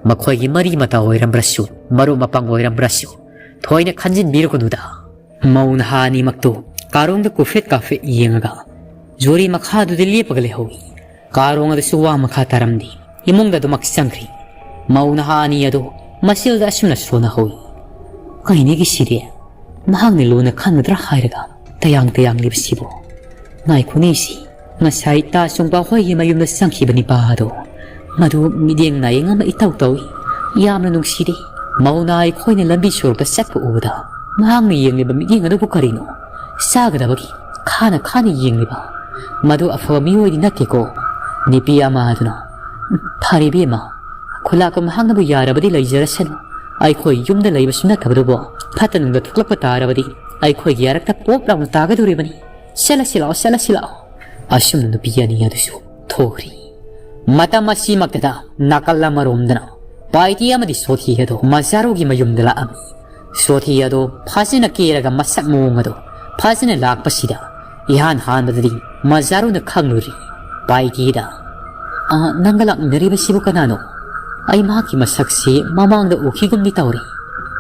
ꯃꯈꯣꯏꯒꯤ ꯃꯔꯤ ꯃꯇꯥ ꯑꯣꯏꯔꯝꯕ꯭ꯔꯁꯨ, ꯃꯔꯨꯞ ꯃꯄꯥꯡ ꯑꯣꯏꯔꯝꯕ꯭ꯔꯁꯨ, ꯊꯣꯏꯅ ꯈꯟꯖꯤꯟꯕꯤꯔꯨꯒꯅꯨꯗ"꯫ ꯃꯧ ꯅꯍꯥ ꯑꯅꯤꯃꯛꯇꯨ ꯀꯥꯔꯣꯡꯗ ꯀꯨꯐꯦꯠ ꯀꯥꯐꯦꯠ ꯌꯦꯡꯉꯒ ꯖꯣꯔꯤ ꯃꯈꯥꯗꯨꯗ ꯂꯦꯞꯄꯒ ꯂꯩꯍꯧꯏ꯫ ꯀꯥꯔꯣꯡ ꯑꯗꯨꯁꯨ ꯋꯥ ꯃꯈꯥ ꯇꯥꯔꯝꯗꯦ꯫ ꯏꯃꯨꯡꯗ ꯑꯗꯨꯃꯛ ꯆꯪꯈ꯭ꯔꯤ꯫ ꯃꯧ ꯅꯍꯥ ꯑꯅꯤ ꯑꯗꯨ ꯃꯁꯦꯜꯗ ꯑꯁꯨꯝꯅ ꯁꯣꯟꯅꯍꯧꯏ꯫ "ꯀꯩꯅꯤꯒꯤ ꯁꯤꯗꯤ? ꯃꯍꯥꯛꯅ ꯂꯨꯅ ꯈꯟꯒꯗ꯭ꯔꯥ ꯍꯥꯏꯔꯒ ꯇꯌꯥꯡ ꯇꯌꯥꯡꯂꯤꯕꯁꯤꯕꯨ? ꯉꯥꯏꯈꯣꯅꯦ ꯏꯆꯦ, ꯉꯁꯥꯏ ꯇꯥ ꯆꯨꯡꯄꯥ ꯍꯣꯏꯒꯤ ꯃꯌꯨꯝꯗ ꯆꯪꯈꯤꯕ ꯅꯤꯄꯥ ꯑꯗꯣ, ꯃꯗꯨ ꯃꯤꯠꯌꯦꯡ ꯅꯥꯌꯦꯡ ꯑꯃ ꯏꯇꯧ ꯇꯧꯏ꯫ ꯌꯥꯝꯅ ꯅꯨꯡꯁꯤꯗꯦ꯫ ꯃꯧꯅ ꯑꯩꯈꯣꯏꯅ ꯂꯝꯕꯤ ꯁꯣꯔꯣꯛꯇ ꯆꯠꯄ ꯎꯕꯗ ꯃꯍꯥꯛꯅ ꯌꯦꯡꯂꯤꯕ ꯃꯤꯠꯌꯦꯡ ꯑꯗꯨꯕꯨ ꯀꯔꯤꯅꯣ? ꯆꯥꯒꯗꯕꯒꯤ ꯈꯥꯅ ꯈꯥꯅ ꯌꯦꯡꯂꯤꯕ꯫ ꯃꯗꯨ ꯑꯐꯕ ꯃꯤꯑꯣꯏꯗꯤ ꯅꯠꯇꯦꯀꯣ꯫ ꯅꯨꯄꯤ ꯑꯃ ꯑꯗꯨꯅ, ꯐꯔꯦ ꯏꯕꯦꯝꯃ, ꯈꯨꯂꯥꯛꯄ ꯃꯍꯥꯛꯅꯕꯨ ꯌꯥꯔꯕꯗꯤ ꯂꯩꯖꯔꯁꯅꯨ꯫ ꯑꯩꯈꯣꯏ ꯌꯨꯝꯗ ꯂꯩꯕꯁꯨ ꯅꯠꯇꯕꯗꯨꯕꯨ, ꯐꯠꯇ ꯅꯨꯡꯗ ꯊꯣꯛꯂꯛꯄ ꯇꯥꯔꯕꯗꯤ ꯑꯩꯈꯣꯏꯒꯤ ꯑꯔꯛꯇ ꯄꯣꯞ ꯂꯥꯎꯅ ꯇꯥꯒꯗꯧꯔꯤꯕꯅꯤ꯫ ꯆꯠꯂꯁꯤ ꯂꯥꯛꯑꯣ, ꯆꯠꯂꯁꯤ ꯂꯥꯛꯑꯣ꯫ ꯑꯁꯨꯝꯅ ꯅꯨꯄꯤ ꯑꯅꯤ ꯑꯗꯨꯁꯨ ꯊꯣꯛꯈ꯭ꯔꯤ꯫ ꯃꯇꯝ ꯑꯁꯤꯃꯛꯇꯗ ꯅꯥꯀꯜ ꯑꯃꯔꯣꯝꯗꯅ ꯄꯥꯏꯇꯤ ꯑꯃꯗꯤ ꯁꯣꯊꯤ ꯑꯗꯣ ꯃꯖꯥꯔꯨꯒꯤ ꯃꯌꯨꯝꯗ ꯂꯥꯛꯑꯝꯃꯤ꯫ ꯁꯣꯊꯤ ꯑꯗꯣ ꯐꯖꯅ ꯀꯦꯔꯒ ꯃꯁꯛ ꯃꯑꯣꯡ ꯑꯗꯣ ꯐꯖꯅ ꯂꯥꯛꯄꯁꯤꯗ ꯏꯍꯥꯟ ꯍꯥꯟꯕꯗꯗꯤ ꯃꯖꯥꯔꯨꯅ ꯈꯪꯂꯨꯔꯤ꯫ ꯄꯥꯏꯇꯤꯗ, "ꯑ, ꯅꯪꯒ ꯂꯥꯛꯃꯤꯟꯅꯔꯤꯕꯁꯤꯕꯨ ꯀꯅꯥꯅꯣ? ꯑꯩ ꯃꯍꯥꯛꯀꯤ ꯃꯁꯛꯁꯤ ꯃꯃꯥꯡꯗ ꯎꯈꯤꯒꯨꯝꯗꯤ ꯇꯧꯔꯦ"꯫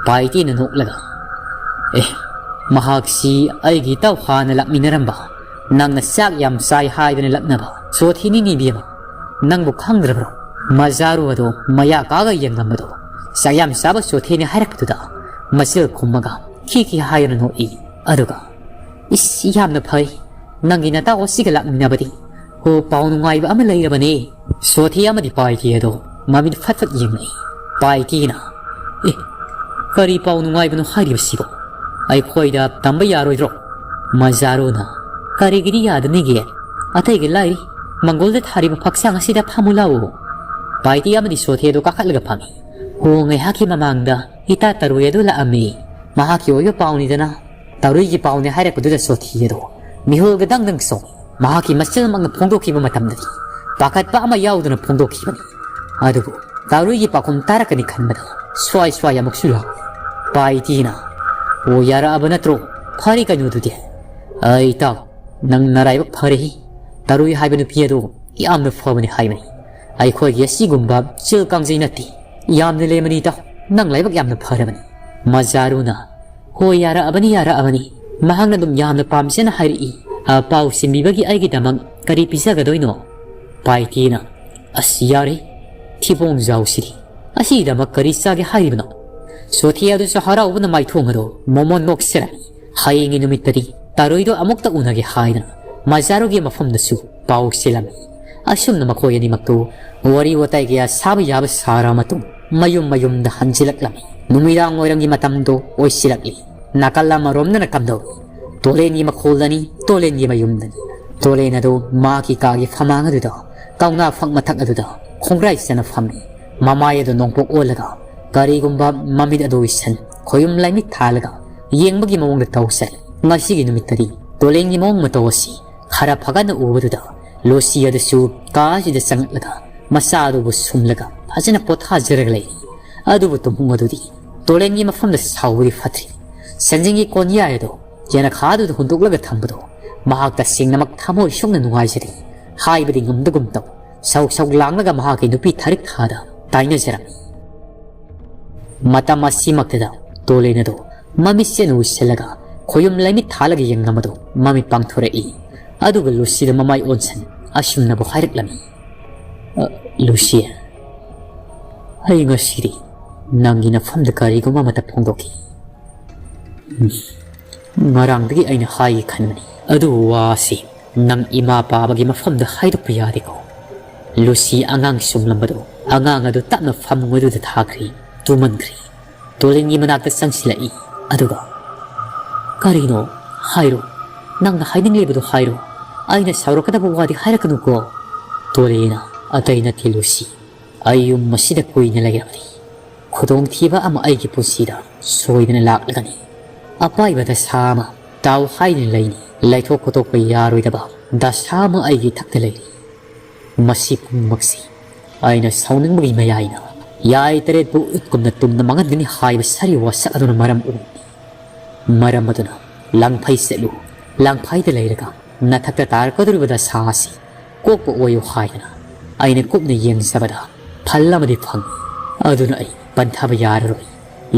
ꯄꯥꯏꯇꯤꯅ ꯅꯣꯛꯂꯒ, "ꯑꯦ, ꯃꯍꯥꯛꯁꯤ ꯑꯩꯒꯤ ꯏꯇꯥꯎ ꯍꯥꯟꯅ ꯂꯥꯛꯃꯤꯟꯅꯔꯝꯕ, ꯅꯪꯅ ꯆꯥꯛ ꯌꯥꯝ ꯆꯥꯏ ꯍꯥꯏꯗꯅ ꯂꯛꯅꯕ ꯁꯣꯊꯤꯅꯤꯅꯦ ꯏꯕꯦꯝꯃ꯫ ꯅꯪꯕꯨ ꯈꯪꯗ꯭ꯔꯕ꯭ꯔꯣ? ꯃꯖꯥꯔꯨ ꯑꯗꯣ ꯃꯌꯥ ꯀꯥꯒ ꯌꯦꯡꯂꯝꯕꯗꯣ ꯆꯥꯛ ꯌꯥꯝ ꯆꯥꯕ ꯁꯣꯊꯤꯅꯤ ꯍꯥꯏꯔꯛꯄꯗꯨꯗ ꯃꯆꯤꯜ ꯈꯨꯝꯃꯒ ꯈꯤ ꯈꯤ ꯍꯥꯏꯗꯨꯅ ꯅꯣꯛꯏ꯫ ꯑꯗꯨꯒ, 'ꯏꯁ, ꯌꯥꯝꯅ ꯐꯩ꯫ ꯅꯪꯒꯤ ꯅꯇꯥꯎ ꯑꯁꯤꯒ ꯂꯥꯛꯃꯤꯟꯅꯕꯗꯤ꯫ ꯍꯣ, ꯄꯥꯎ ꯅꯨꯡꯉꯥꯏꯕ ꯑꯃ ꯂꯩꯔꯕꯅꯦ.' ꯁꯣꯊꯤ ꯑꯃꯗꯤ ꯄꯥꯏꯇꯤ ꯑꯗꯣ ꯃꯃꯤꯠ ꯐꯠ ꯐꯠ ꯌꯦꯡꯅꯩ꯫ ꯄꯥꯏꯇꯤꯅ, "ꯑꯦ, ꯀꯔꯤ ꯄꯥꯎ ꯅꯨꯡꯉꯥꯏꯕꯅꯣ ꯍꯥꯏꯔꯤꯕꯁꯤꯕꯣ? ꯑꯩꯈꯣꯏꯗ ꯇꯝꯕ ꯌꯥꯔꯣꯏꯗ꯭ꯔꯣ?" ꯃꯖꯥꯔꯨꯅ, "ꯀꯔꯤꯒꯤꯗꯤ ꯌꯥꯗꯅꯤꯒꯦ? ꯑꯇꯩꯒꯤ ꯂꯥꯏꯔꯤ, ꯃꯪꯒꯣꯜꯗ ꯊꯥꯔꯤꯕ ꯐꯛꯁꯥꯡ ꯑꯁꯤꯗ ꯐꯝꯃꯨ ꯂꯥꯎꯑꯣ꯫" ꯄꯥꯏꯇꯤ ꯑꯃꯗꯤ ꯁꯣꯊꯤ ꯑꯗꯣ ꯀꯥꯈꯠꯂꯒ ꯐꯝꯃꯤ꯫ ꯍꯣ, ꯉꯥꯏꯍꯥꯛꯀꯤ ꯃꯃꯥꯡꯗ ꯏꯇꯥ ꯇꯔꯨꯏ ꯑꯗꯨ ꯂꯥꯛꯑꯝꯃꯤ꯫ ꯃꯍꯥꯛꯀꯤ ꯑꯣꯏꯕ ꯄꯥꯎꯅꯤꯗꯅ꯫ ꯇꯔꯨꯏꯒꯤ ꯄꯥꯎꯅꯤ ꯍꯥꯏꯔꯛꯄꯗꯨꯗ ꯁꯣꯊꯤ ꯑꯗꯣ ꯃꯤꯍꯨꯜꯒ ꯗꯪ ꯗꯪ ꯁꯣꯛꯏ꯫ ꯃꯍꯥꯛꯀꯤ ꯃꯆꯤꯜꯃꯛꯅ ꯐꯣꯡꯗꯣꯛꯈꯤꯕ ꯃꯇꯝꯗꯗꯤ ꯄꯥꯈꯠꯄ ꯑꯃ ꯌꯥꯎꯗꯅ ꯐꯣꯡꯗꯣꯛꯈꯤꯕꯅꯤ꯫ ꯑꯗꯨꯕꯨ ꯇꯔꯨꯏꯒꯤ ꯄꯥꯎꯈꯨꯝ ꯇꯥꯔꯛꯀꯅꯤ ꯈꯟꯕꯗ ꯁ꯭ꯋꯥꯏ ꯁ꯭ꯋꯥꯏ ꯑꯃꯨꯛꯁꯨ ꯂꯥꯎꯏ꯫ ꯄꯥꯏꯇꯤꯅ, "ꯑꯣ, ꯌꯥꯔꯛꯑꯕ ꯅꯠꯇ꯭ꯔꯣ? ꯐꯔꯦ ꯀꯩꯅꯣꯗꯨꯗꯤ꯫" "ꯑꯩ ꯏꯇꯥꯎ, ꯅꯪ ꯅꯔꯥꯏꯕꯛ ꯐꯔꯦꯍꯦ꯫ ꯇꯔꯨꯏ ꯍꯥꯏꯕ ꯅꯨꯄꯤ ꯑꯗꯨ ꯌꯥꯝꯅ ꯐꯕꯅꯤ ꯍꯥꯏꯕꯅꯤ꯫ ꯑꯩꯈꯣꯏꯒꯤ ꯑꯁꯤꯒꯨꯝꯕ ꯆꯤꯜ ꯀꯥꯡꯖꯩ ꯅꯠꯇꯦ꯫ ꯌꯥꯝꯅ ꯂꯦꯝꯕꯅꯤ ꯏꯇꯥꯎ, ꯅꯪ ꯂꯥꯏꯕꯛ ꯌꯥꯝꯅ ꯐꯔꯕꯅꯤ꯫" ꯃꯖꯥꯔꯨꯅ, "ꯍꯣꯏ, ꯌꯥꯔꯛꯑꯕꯅꯤ, ꯌꯥꯔꯛꯑꯕꯅꯤ꯫ ꯃꯍꯥꯛꯅ ꯑꯗꯨꯝ ꯌꯥꯝꯅ ꯄꯥꯝꯖꯅ ꯍꯥꯏꯔꯛꯏ꯫ ꯑ, ꯄꯥꯎ ꯁꯤꯟꯕꯤꯕꯒꯤ ꯑꯩꯒꯤꯗꯃꯛ ꯀꯔꯤ ꯄꯤꯖꯒꯗꯣꯏꯅꯣ?" ꯄꯥꯏꯇꯤꯅ, "ꯑꯁ, ꯌꯥꯔꯦ, ꯊꯤꯕꯣꯡ ꯖꯥꯎꯁꯤꯗꯤ꯫ ꯑꯁꯤꯒꯤꯗꯃꯛ ꯀꯔꯤ ꯆꯥꯒꯦ ꯍꯥꯏꯔꯤꯕꯅꯣ?" ꯁꯣꯊꯤ ꯑꯗꯨꯁꯨ ꯍꯔꯥꯎꯕꯅ ꯃꯥꯏꯊꯣꯡ ꯑꯗꯨ ꯃꯣꯃꯣꯟ ꯅꯣꯛꯁꯤꯜꯂꯝꯃꯤ꯫ ꯍꯌꯦꯡꯒꯤ ꯅꯨꯃꯤꯠꯇꯗꯤ ꯇꯔꯣꯏꯗꯣ ꯑꯃꯨꯛꯇ ꯎꯅꯒꯦ ꯍꯥꯏꯗꯅ ꯃꯖꯥꯔꯨꯒꯤ ꯃꯐꯝꯗꯁꯨ ꯄꯥꯎ ꯁꯤꯜꯂꯝꯃꯤ꯫ ꯑꯁꯨꯝꯅ ꯃꯈꯣꯏ ꯑꯅꯤꯃꯛꯇꯨ ꯋꯥꯔꯤ ꯋꯥꯇꯥꯏ ꯀꯌꯥ ꯁꯥꯕ ꯌꯥꯕ ꯁꯥꯔ ꯃꯇꯨꯡ ꯃꯌꯨꯝ ꯃꯌꯨꯝꯗ ꯍꯟꯖꯤꯜꯂꯛꯂꯝꯃꯤ꯫ ꯅꯨꯃꯤꯗꯥꯡ ꯋꯥꯏꯔꯝꯒꯤ ꯃꯇꯝꯗꯣ ꯑꯣꯏꯁꯤꯜꯂꯛꯂꯤ꯫ ꯅꯥꯀꯜ ꯑꯃꯔꯣꯝꯗꯅ ꯀꯝꯗꯧꯏ? ꯇꯣꯂꯦꯟꯒꯤ ꯃꯈꯣꯜꯗꯅꯤ, ꯇꯣꯂꯦꯟꯒꯤ ꯃꯌꯨꯝꯗꯅꯤ꯫ ꯇꯣꯂꯦꯟ ꯑꯗꯨ ꯃꯍꯥꯛꯀꯤ ꯀꯥꯒꯤ ꯐꯃꯥꯡ ꯑꯗꯨꯗ ꯀꯧꯅꯥ ꯐꯛ ꯃꯊꯛ ꯑꯗꯨꯗ ꯈꯣꯡꯒ꯭ꯔꯥꯏ ꯆꯅ ꯐꯝꯃꯤ꯫ ꯃꯃꯥꯏ ꯑꯗꯨ ꯅꯣꯡꯄꯣꯛ ꯑꯣꯜꯂꯒ ꯀꯔꯤꯒꯨꯝꯕ ꯃꯃꯤꯠ ꯑꯗꯨ ꯎꯏꯁꯟ ꯈꯣꯌꯨꯝ ꯂꯥꯏꯃꯤꯠ ꯊꯥꯜꯂꯒ ꯌꯦꯡꯕꯒꯤ ꯃꯑꯣꯡꯗ ꯇꯧ ꯆꯠꯂꯤ꯫ ꯉꯁꯤꯒꯤ ꯅꯨꯃꯤꯠꯇꯗꯤ ꯇꯣꯂꯦꯟꯒꯤ ꯃꯑꯣꯡ ꯃꯇꯧ ꯑꯁꯤ ꯈꯔ ꯐꯒꯠꯅ ꯎꯕꯗꯨꯗ ꯂꯨꯁꯤ ꯑꯗꯨꯁꯨ ꯀꯥ ꯑꯁꯤꯗ ꯆꯪꯂꯛꯂꯒ ꯃꯆꯥ ꯑꯗꯨꯕꯨ ꯁꯨꯝꯂꯒ ꯐꯖꯅ ꯄꯣꯊꯥꯖꯔꯒ ꯂꯩꯔꯤ꯫ ꯑꯗꯨꯕꯨ ꯇꯨꯝꯍꯨꯡ ꯑꯗꯨꯗꯤ ꯇꯣꯂꯦꯟꯒꯤ ꯃꯐꯝꯗ ꯁꯥꯎꯕꯗꯤ ꯐꯠꯇ꯭ꯔꯤ꯫ ꯁꯟꯖꯤꯡꯒꯤ ꯀꯣꯟꯌꯥꯏ ꯑꯗꯨ ꯌꯦꯅꯈꯥꯗꯨꯗ ꯍꯨꯟꯗꯣꯛꯂꯒ ꯊꯝꯕꯗꯨ ꯃꯍꯥꯛ ꯇꯁꯦꯡꯅꯃꯛ ꯊꯃꯣꯏ ꯁꯣꯛꯅ ꯅꯨꯡꯉꯥꯏꯖꯗꯦ꯫ ꯍꯥꯏꯕꯗꯤ ꯉꯝꯗꯒꯨꯝ ꯇꯧ ꯁꯧ ꯁꯧ ꯂꯥꯡꯂꯒ ꯃꯍꯥꯛꯀꯤ ꯅꯨꯄꯤ ꯊꯥꯔꯤꯛ ꯊꯥꯗ ꯇꯥꯏꯅꯖꯔꯝꯃꯤ꯫ ꯃꯇꯝ ꯑꯁꯤꯃꯛꯇꯗ ꯇꯣꯂꯦꯟ ꯑꯗꯨ ꯃꯃꯤꯠꯁꯦ ꯎꯏꯁꯤꯜꯂꯒ ꯈꯣꯌꯨꯝ ꯂꯥꯏꯃꯤꯠ ꯊꯥꯜꯂꯒ ꯌꯦꯡꯂꯝꯕꯗꯨ ꯃꯃꯤꯠ ꯄꯥꯡꯊꯣꯔꯛꯏ꯫ ꯑꯗꯨꯒ ꯂꯨꯁꯤꯗ ꯃꯃꯥꯏ ꯑꯣꯟꯁꯟ ꯑꯁꯨꯝꯅꯕꯨ ꯍꯥꯏꯔꯛꯂꯝꯃꯤ, "ꯑ, ꯂꯨꯁꯤ, ꯑꯩ ꯉꯁꯤꯗꯤ ꯅꯪꯒꯤ ꯅꯐꯝꯗ ꯀꯔꯤꯒꯨꯝꯕ ꯑꯃꯠꯇ ꯐꯣꯡꯗꯣꯛꯈꯤ꯫ ꯎꯝ, ꯉꯔꯥꯡꯗꯒꯤ ꯑꯩꯅ ꯍꯥꯏꯒꯦ ꯈꯟꯕꯅꯤ, ꯑꯗꯨꯕꯨ ꯋꯥꯁꯤ ꯅꯪ ꯏꯃꯥ ꯄꯥꯕꯒꯤ ꯃꯐꯝꯗ ꯍꯥꯏꯗꯣꯛꯄ ꯌꯥꯗꯦꯀꯣ?" ꯂꯨꯁꯤ ꯑꯉꯥꯡ ꯁꯨꯝꯂꯝꯕꯗꯨ ꯑꯉꯥꯡ ꯑꯗꯨ ꯇꯞꯅ ꯐꯃꯨꯡ ꯑꯗꯨꯗ ꯊꯥꯈ꯭ꯔꯤ, ꯇꯨꯝꯍꯟꯈ꯭ꯔꯤ꯫ ꯇꯣꯂꯤꯟꯒꯤ ꯃꯅꯥꯛꯇ ꯆꯪꯁꯤꯜꯂꯛꯏ꯫ ꯑꯗꯨꯒ, "ꯀꯔꯤꯅꯣ? ꯍꯥꯏꯔꯣ꯫ ꯅꯪꯅ ꯍꯥꯏꯅꯤꯡꯂꯤꯕꯗꯨ ꯍꯥꯏꯔꯣ꯫ ꯑꯩꯅ ꯁꯥꯎꯔꯛꯀꯗꯕ ꯋꯥꯗꯤ ꯍꯥꯏꯔꯛꯀꯅꯨꯀꯣ꯫" ꯇꯣꯂꯤꯟꯅ, "ꯑꯇꯩ ꯅꯠꯇꯦ ꯂꯨꯁꯤ꯫ ꯑꯩ ꯌꯨꯝ ꯑꯁꯤꯗ ꯀꯨꯏꯅ ꯂꯩꯔꯕꯅꯤ꯫ ꯈꯨꯗꯣꯡꯊꯤꯕ ꯑꯃ ꯑꯩꯒꯤ ꯄꯨꯟꯁꯤꯗ ꯁꯣꯏꯗꯅ ꯂꯥꯛꯂꯒꯅꯤ꯫ ꯑꯄꯥꯏꯕ ꯗꯁꯥ ꯑꯃ ꯇꯥꯎ ꯍꯥꯏꯗꯨꯅ ꯂꯩꯅꯤ꯫ ꯂꯩꯊꯣꯛ ꯈꯣꯠꯇꯣꯛꯄ ꯌꯥꯔꯣꯏꯗꯕ ꯗꯁꯥ ꯑꯃ ꯑꯩꯒꯤ ꯏꯊꯛꯇ ꯂꯩꯔꯤ꯫ ꯃꯁꯤ ꯄꯨꯝꯅꯃꯛꯁꯤ ꯑꯩꯅ ꯁꯥꯎꯅꯤꯡꯕꯒꯤ ꯃꯌꯥꯏꯅ ꯌꯥꯏ ꯇꯔꯦꯠꯄꯨ ꯎꯠꯀꯨꯝꯅ ꯇꯨꯝꯅ ꯃꯥꯡꯍꯟꯒꯅꯤ ꯍꯥꯏꯕ ꯁꯥꯔꯤ ꯋꯥꯁꯛ ꯑꯗꯨꯅ ꯃꯔꯝ ꯑꯣꯏꯔꯤꯕꯅꯤ꯫ ꯃꯔꯝ ꯑꯗꯨꯅ ꯂꯥꯡꯐꯩ ꯆꯠꯂꯨ, ꯂꯥꯡꯐꯩꯗ ꯂꯩꯔꯒ ꯅꯊꯛꯇ ꯇꯥꯔꯛꯀꯗꯧꯔꯤꯕ ꯗꯁꯥ ꯑꯁꯤ ꯀꯣꯛꯄ ꯑꯣꯏꯌꯨ ꯍꯥꯏꯗꯅ ꯑꯩꯅ ꯀꯨꯞꯅ ꯌꯦꯡꯖꯕꯗ ꯐꯜ ꯑꯃꯗꯤ ꯐꯪꯏ꯫ ꯑꯗꯨꯅ ꯑꯩ ꯄꯟꯊꯕ ꯌꯥꯔꯔꯣꯏ꯫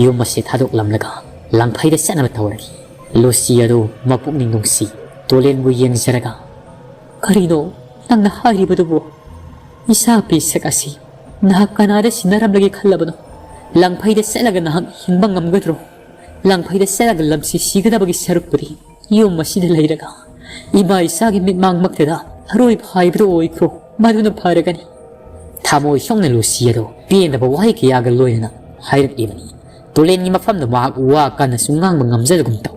ꯌꯨꯝ ꯑꯁꯤ ꯊꯥꯗꯣꯛꯂꯝꯂꯒ ꯂꯥꯡꯐꯩꯗ ꯆꯠꯅꯕ ꯇꯧꯔꯒꯦ꯫ ꯂꯨꯁꯤ ꯑꯗꯨ ꯃꯄꯨꯛꯅꯤꯡ ꯅꯨꯡꯁꯤ ꯇꯣꯂꯦꯟꯕꯨ ꯌꯦꯡꯖꯔꯒ, "ꯀꯔꯤꯅꯣ ꯅꯪꯅ ꯍꯥꯏꯔꯤꯕꯗꯨꯕꯨ? ꯏꯆꯥ ꯄꯤꯁꯛ ꯑꯁꯤ ꯅꯍꯥꯛ ꯀꯅꯥꯗ ꯁꯤꯟꯅꯔꯝꯂꯒꯦ ꯈꯜꯂꯕꯅꯣ? ꯂꯥꯡꯐꯩꯗ ꯆꯠꯂꯒ ꯅꯍꯥꯛ ꯍꯤꯡꯕ ꯉꯝꯒꯗ꯭ꯔꯣ? ꯂꯥꯡꯐꯩꯗ ꯆꯠꯂꯒ ꯂꯝꯁꯤ ꯁꯤꯒꯗꯕꯒꯤ ꯁꯔꯨꯛꯄꯨꯗꯤ ꯌꯨꯝ ꯑꯁꯤꯗ ꯂꯩꯔꯒ ꯏꯃꯥ ꯏꯆꯥꯒꯤ ꯃꯤꯠꯃꯥꯡꯃꯛꯇꯗ ꯑꯔꯣꯏꯕ ꯍꯥꯏꯕꯗꯨ ꯑꯣꯏꯈ꯭ꯔꯣ, ꯃꯗꯨꯅ ꯐꯔꯒꯅꯤ꯫" ꯊꯃꯣꯏ ꯁꯣꯛꯅ ꯂꯨꯁꯤ ꯑꯗꯨ ꯄꯦꯟꯗꯕ ꯋꯥꯍꯩ ꯀꯌꯥꯒ ꯂꯣꯏꯅꯅ ꯍꯥꯏꯔꯛꯂꯤꯕꯅꯤ꯫ ꯇꯣꯂꯦꯟꯒꯤ ꯃꯐꯝꯗ ꯃꯍꯥꯛ ꯋꯥ ꯀꯟꯅꯁꯨ ꯉꯥꯡꯕ ꯉꯝꯖꯗꯒꯨꯝ ꯇꯧ꯫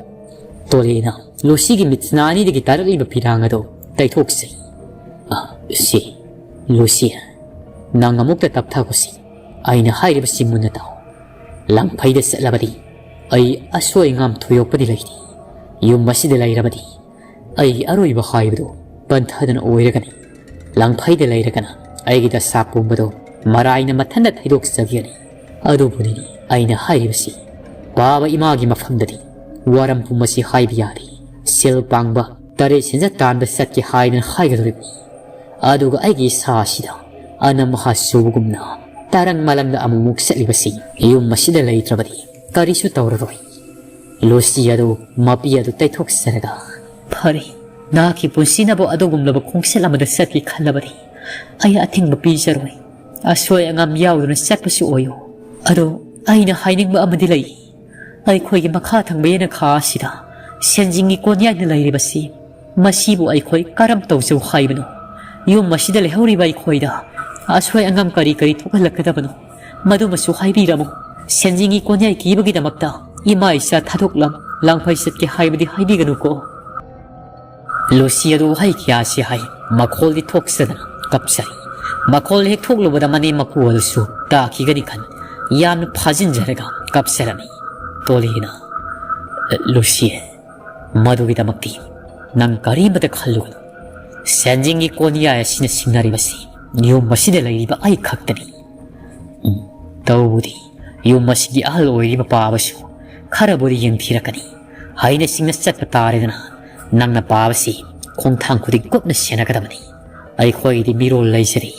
ꯇꯣꯂꯦꯟꯅ ꯂꯨꯁꯤꯒꯤ ꯃꯤꯠꯁꯅꯥ ꯑꯅꯤꯗꯒꯤ ꯇꯥꯔꯛꯂꯤꯕ ꯄꯤꯔꯥꯡ ꯑꯗꯨ ꯇꯩꯊꯣꯛꯆꯩ꯫ "ꯑ, ꯁꯤ, ꯂꯨꯁꯤ, ꯅꯪ ꯑꯃꯨꯛꯇ ꯇꯞꯊꯈꯣꯁꯤ꯫ ꯑꯩꯅ ꯍꯥꯏꯔꯤꯕꯁꯤ ꯃꯨꯟꯅ ꯇꯥꯎ꯫ ꯂꯥꯡꯐꯩꯗ ꯆꯠꯂꯕꯗꯤ ꯑꯩ ꯑꯁꯣꯏ ꯑꯉꯥꯝ ꯊꯣꯏꯗꯣꯛꯄꯗꯤ ꯂꯩꯇꯦ꯫ ꯌꯨꯝ ꯑꯁꯤꯗ ꯂꯩꯔꯕꯗꯤ ꯑꯩꯒꯤ ꯑꯔꯣꯏꯕ ꯍꯥꯏꯕꯗꯨ ꯄꯟꯊꯗꯅ ꯑꯣꯏꯔꯒꯅꯤ꯫ ꯂꯥꯡꯐꯩꯗ ꯂꯩꯔꯒꯅ ꯑꯩꯒꯤ ꯗꯁꯥ ꯄꯨꯝꯕꯗꯨ ꯃꯔꯥꯏꯅ ꯃꯊꯟꯇ ꯊꯩꯗꯣꯛꯆꯈꯤꯒꯅꯤ꯫ ꯑꯗꯨꯕꯨꯅꯤꯅꯦ ꯑꯩꯅ ꯍꯥꯏꯔꯤꯕꯁꯤ, ꯄꯥꯕ ꯏꯃꯥꯒꯤ ꯃꯐꯝꯗꯗꯤ ꯋꯥꯔꯝ ꯄꯨꯝꯕꯁꯤ ꯍꯥꯏꯕ ꯌꯥꯗꯦ꯫ ꯁꯦꯜ ꯄꯥꯡꯕ ꯇꯔꯦꯠ ꯁꯦꯟꯖ ꯇꯥꯟꯕ ꯆꯠꯀꯦ ꯍꯥꯏꯗꯅ ꯍꯥꯏꯒꯗꯧꯔꯤꯕꯅꯤ꯫ ꯑꯗꯨꯒ ꯑꯩꯒꯤ ꯏꯁꯥ ꯑꯁꯤꯗ ꯑꯅꯝ ꯑꯍꯥ ꯆꯨꯕꯒꯨꯝꯅ ꯇꯔꯪ ꯃꯂꯪꯗ ꯑꯃꯨꯛꯃꯨꯛ ꯆꯠꯂꯤꯕꯁꯤ ꯌꯨꯝ ꯑꯁꯤꯗ ꯂꯩꯇ꯭ꯔꯕꯗꯤ ꯀꯔꯤꯁꯨ ꯇꯧꯔꯔꯣꯏ꯫" ꯂꯨꯁꯤ ꯑꯗꯨ ꯃꯄꯤ ꯑꯗꯨ ꯇꯩꯊꯣꯛꯆꯔꯒ, "ꯐꯔꯦ, ꯅꯍꯥꯛꯀꯤ ꯄꯨꯟꯁꯤꯅꯕꯨ ꯑꯗꯨꯒꯨꯝꯂꯕ ꯈꯣꯡꯆꯠ ꯑꯃꯗ ꯆꯠꯀꯦ ꯈꯜꯂꯕꯗꯤ ꯑꯩ ꯑꯊꯤꯡꯕ ꯄꯤꯖꯔꯣꯏ꯫ ꯑꯁꯣꯏ ꯑꯉꯥꯝ ꯌꯥꯎꯗꯅ ꯆꯠꯄꯁꯨ ꯑꯣꯏꯌꯨ꯫ ꯑꯗꯣ ꯑꯩꯅ ꯍꯥꯏꯅꯤꯡꯕ ꯑꯃꯗꯤ ꯂꯩ꯫ ꯑꯩꯈꯣꯏꯒꯤ ꯃꯈꯥ ꯊꯪꯕ ꯌꯦꯅꯈꯥ ꯑꯁꯤꯗ ꯁꯦꯟꯖꯤꯡꯒꯤ ꯀꯣꯟꯌꯥꯏꯅ ꯂꯩꯔꯤꯕꯁꯤ ꯃꯁꯤꯕꯨ ꯑꯩꯈꯣꯏ ꯀꯔꯝ ꯇꯧꯖꯧ ꯍꯥꯏꯕꯅꯣ? ꯌꯨꯝ ꯑꯁꯤꯗ ꯂꯩꯍꯧꯔꯤꯕ ꯑꯩꯈꯣꯏꯗ ꯑꯁꯣꯏ ꯑꯉꯥꯝ ꯀꯔꯤ ꯀꯔꯤ ꯊꯣꯛꯍꯜꯂꯛꯀꯗꯕꯅꯣ? ꯃꯗꯨꯃꯁꯨ ꯍꯥꯏꯕꯤꯔꯝꯃꯨ꯫ ꯁꯦꯟꯖꯤꯡꯒꯤ ꯀꯣꯟꯌꯥꯏ ꯀꯤꯕꯒꯤꯗꯃꯛꯇ ꯏꯃꯥ ꯏꯆꯥ ꯊꯥꯗꯣꯛꯂꯝ ꯂꯥꯡꯐꯩ ꯆꯠꯀꯦ ꯍꯥꯏꯕꯗꯤ ꯍꯥꯏꯕꯤꯒꯅꯨꯀꯣ꯫" ꯂꯨꯁꯤ ꯑꯗꯨ ꯋꯥꯍꯩ ꯀꯌꯥꯁꯤ ꯍꯥꯏ, ꯃꯈꯣꯜꯗꯤ ꯊꯣꯛꯆꯗꯅ ꯀꯞꯆꯔꯤ꯫ ꯃꯈꯣꯜ ꯍꯦꯛ ꯊꯣꯛꯂꯨꯕꯗ ꯃꯅꯦꯝ ꯃꯀꯨ ꯑꯗꯨꯁꯨ ꯇꯥꯈꯤꯒꯅꯤ ꯈꯟ ꯌꯥꯝꯅ ꯐꯥꯖꯤꯟꯖꯔꯒ ꯀꯞꯆꯔꯝꯃꯤ꯫ ꯇꯣꯂꯦꯅ, "ꯂꯨꯁꯤ, ꯃꯗꯨꯒꯤꯗꯃꯛꯇꯤ ꯅꯪ ꯀꯔꯤꯃꯇ ꯈꯜꯂꯨꯒꯅꯨ꯫ ꯁꯦꯟꯖꯤꯡꯒꯤ ꯀꯣꯟꯌꯥꯏ ꯑꯁꯤꯅ ꯁꯤꯡꯅꯔꯤꯕꯁꯤ ꯌꯨꯝ ꯑꯁꯤꯗ ꯂꯩꯔꯤꯕ ꯑꯩ ꯈꯛꯇꯅꯤ꯫ ꯎꯝ, ꯇꯧꯕꯗꯤ ꯌꯨꯝ ꯑꯁꯤꯒꯤ ꯑꯍꯜ ꯑꯣꯏꯔꯤꯕ ꯄꯥꯕꯁꯨ ꯈꯔꯕꯨꯗꯤ ꯌꯦꯡꯊꯤꯔꯛꯀꯅꯤ꯫ ꯍꯩꯅ ꯁꯤꯡꯅ ꯆꯠꯄ ꯇꯥꯔꯦꯗꯅ, ꯅꯪꯅ ꯄꯥꯕꯁꯤ ꯈꯣꯡꯊꯥꯡ ꯈꯨꯗꯤꯡ ꯀꯨꯞꯅ ꯁꯦꯟꯅꯒꯗꯕꯅꯤ꯫ ꯑꯩꯈꯣꯏꯒꯤꯗꯤ ꯃꯤꯔꯣꯜ ꯂꯩꯖꯔꯤ꯫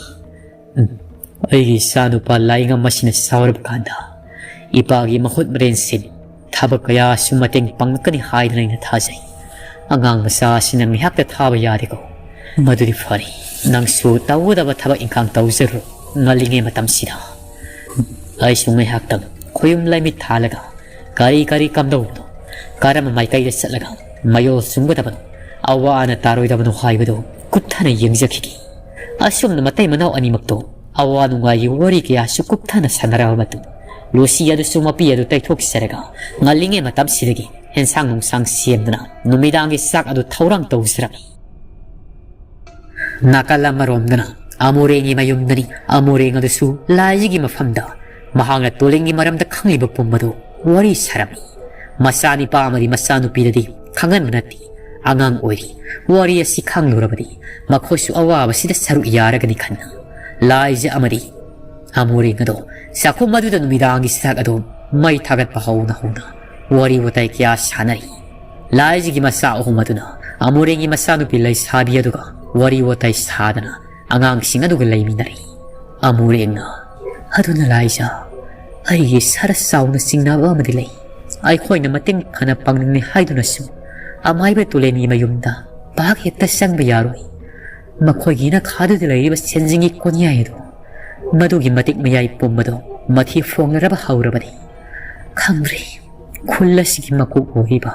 ꯎꯝ, ꯑꯩꯒꯤ ꯏꯆꯥꯅꯨꯄꯥ ꯂꯥꯏꯉꯝ ꯑꯁꯤꯅ ꯆꯥꯎꯔꯕ ꯀꯥꯟꯗ ꯏꯄꯥꯒꯤ ꯃꯍꯨꯠ ꯃꯔꯦꯟꯁꯤꯟ ꯊꯕꯛ ꯀꯌꯥꯁꯨ ꯃꯇꯦꯡ ꯄꯥꯡꯂꯛꯀꯅꯤ ꯍꯥꯏꯗꯨꯅ ꯑꯩꯅ ꯊꯥꯖꯩ꯫ ꯑꯉꯥꯡ ꯃꯆꯥ ꯑꯁꯤꯅ ꯉꯥꯏꯍꯥꯛꯇ ꯊꯥꯕ ꯌꯥꯗꯦꯀꯣ꯫ ꯃꯗꯨꯗꯤ ꯐꯔꯦ, ꯅꯪꯁꯨ ꯇꯧꯒꯗꯕ ꯊꯕꯛ ꯏꯪꯈꯥꯡ ꯇꯧꯖꯔꯨ꯫ ꯉꯜꯂꯤꯉꯩ ꯃꯇꯝꯁꯤꯗ ꯑꯩꯁꯨ ꯉꯥꯏꯍꯥꯛꯇꯪ ꯈꯣꯌꯨꯝ ꯂꯥꯏꯃꯤꯠ ꯊꯥꯜꯂꯒ ꯀꯔꯤ ꯀꯔꯤ ꯀꯝꯗꯧꯕꯅꯣ, ꯀꯔꯝꯕ ꯃꯥꯏꯀꯩꯗ ꯆꯠꯂꯒ ꯃꯌꯣꯜ ꯆꯨꯝꯒꯗꯕꯅꯣ, ꯑꯋꯥ ꯑꯅꯥ ꯇꯥꯔꯣꯏꯗꯕꯅꯣ ꯍꯥꯏꯕꯗꯨ ꯀꯨꯞꯊꯅ ꯌꯦꯡꯖꯈꯤꯒꯦ꯫ ꯑꯁꯨꯝꯅ ꯃꯇꯩ ꯃꯅꯥꯎ ꯑꯅꯤꯃꯛꯇꯣ ꯑꯋꯥ ꯅꯨꯡꯉꯥꯏꯒꯤ ꯋꯥꯔꯤ ꯀꯌꯥꯁꯨ ꯀꯨꯞꯊꯅ ꯁꯥꯟꯅꯔꯕ ꯃꯇꯨꯡ, ꯂꯨꯁꯤ ꯑꯗꯨꯁꯨ ꯃꯄꯤ ꯑꯗꯨ ꯇꯩꯊꯣꯛꯆꯔꯒ ꯉꯜꯂꯤꯉꯩ ꯃꯇꯝꯁꯤꯗꯒꯤ ꯑꯦꯟꯁꯥꯡ ꯅꯨꯡꯁꯥꯡ ꯁꯦꯝꯗꯨꯅ ꯅꯨꯃꯤꯗꯥꯡꯒꯤ ꯆꯥꯛ ꯑꯗꯨ ꯊꯧꯔꯥꯡ ꯇꯧꯖꯔꯝꯃꯤ꯫ ꯅꯥꯀꯜ ꯑꯃꯔꯣꯝꯗꯅ ꯑꯃꯨꯔꯦꯡꯒꯤ ꯃꯌꯨꯝꯗꯅꯤ꯫ ꯑꯃꯨꯔꯦꯡ ꯑꯗꯨꯁꯨ ꯂꯥꯏꯖꯒꯤ ꯃꯐꯝꯗ ꯃꯍꯥꯛꯅ ꯇꯣꯂꯦꯟꯒꯤ ꯃꯔꯝꯗ ꯈꯪꯂꯤꯕ ꯄꯨꯝꯕꯗꯨ ꯋꯥꯔꯤ ꯁꯥꯔꯝꯃꯤ꯫ ꯃꯆꯥꯅꯤꯄꯥ ꯑꯃꯗꯤ ꯃꯆꯥꯅꯨꯄꯤꯗꯗꯤ ꯈꯪꯍꯟꯕ ꯅꯠꯇꯦ꯫ ꯑꯉꯥꯡ ꯑꯣꯏꯔꯤ꯫ ꯋꯥꯔꯤ ꯑꯁꯤ ꯈꯪꯂꯨꯔꯕꯗꯤ ꯃꯈꯣꯏꯁꯨ ꯑꯋꯥꯕꯁꯤꯗ ꯁꯔꯨꯛ ꯌꯥꯔꯒꯅꯤ ꯈꯟꯅ ꯂꯥꯏꯖ ꯑꯃꯗꯤ ꯑꯃꯨꯔꯦꯡ ꯑꯗꯣ ꯆꯥꯛꯈꯨꯝ ꯑꯗꯨꯗ ꯅꯨꯃꯤꯗꯥꯡꯒꯤ ꯆꯥꯛ ꯑꯗꯨ ꯃꯩ ꯊꯥꯒꯠꯄ ꯍꯧꯅ ꯍꯧꯅ ꯋꯥꯔꯤ ꯋꯥꯇꯥꯏ ꯀꯌꯥ ꯁꯥꯟꯅꯔꯤ꯫ ꯂꯥꯏꯖꯒꯤ ꯃꯆꯥ ꯑꯍꯨꯝ ꯑꯗꯨꯅ ꯑꯃꯨꯔꯦꯡꯒꯤ ꯃꯆꯥꯅꯨꯄꯤ ꯂꯩꯁꯥꯕꯤ ꯑꯗꯨꯒ ꯋꯥꯔꯤ ꯋꯥꯇꯥꯏ ꯁꯥꯗꯅ ꯑꯉꯥꯡꯁꯤꯡ ꯑꯗꯨꯒ ꯂꯩꯃꯤꯟꯅꯔꯤ꯫ ꯑꯃꯨꯔꯦꯡꯅ, "ꯑꯗꯨꯅ ꯂꯥꯏꯖ, ꯑꯩꯒꯤ ꯁꯔ ꯆꯥꯎꯅ ꯆꯤꯡꯅꯕ ꯑꯃꯗꯤ ꯂꯩ꯫ ꯑꯩꯈꯣꯏꯅ ꯃꯇꯦꯡ ꯐꯅ ꯄꯥꯡꯅꯤꯡꯂꯦ ꯍꯥꯏꯗꯨꯅꯁꯨ ꯑꯃꯥꯏꯕ ꯇꯨꯂꯦꯟꯒꯤ ꯃꯌꯨꯝꯗ ꯄꯥꯛ ꯍꯦꯛꯇ ꯆꯪꯕ ꯌꯥꯔꯣꯏ꯫ ꯃꯈꯣꯏꯒꯤ ꯏꯅꯥꯛꯈꯥꯗꯨꯗ ꯂꯩꯔꯤꯕ ꯁꯦꯟꯖꯤꯡꯒꯤ ꯀꯣꯟꯌꯥꯏ ꯑꯗꯨ, ꯃꯗꯨꯒꯤ ꯃꯇꯤꯛ ꯃꯌꯥꯏ ꯄꯨꯝꯕꯗꯨ ꯃꯊꯤ ꯐꯣꯡꯅꯔꯕ ꯍꯧꯔꯕꯅꯤ꯫ ꯈꯪꯗ꯭ꯔꯦ, ꯈꯨꯜ ꯑꯁꯤꯒꯤ ꯃꯀꯣꯛ ꯑꯣꯏꯔꯤꯕ,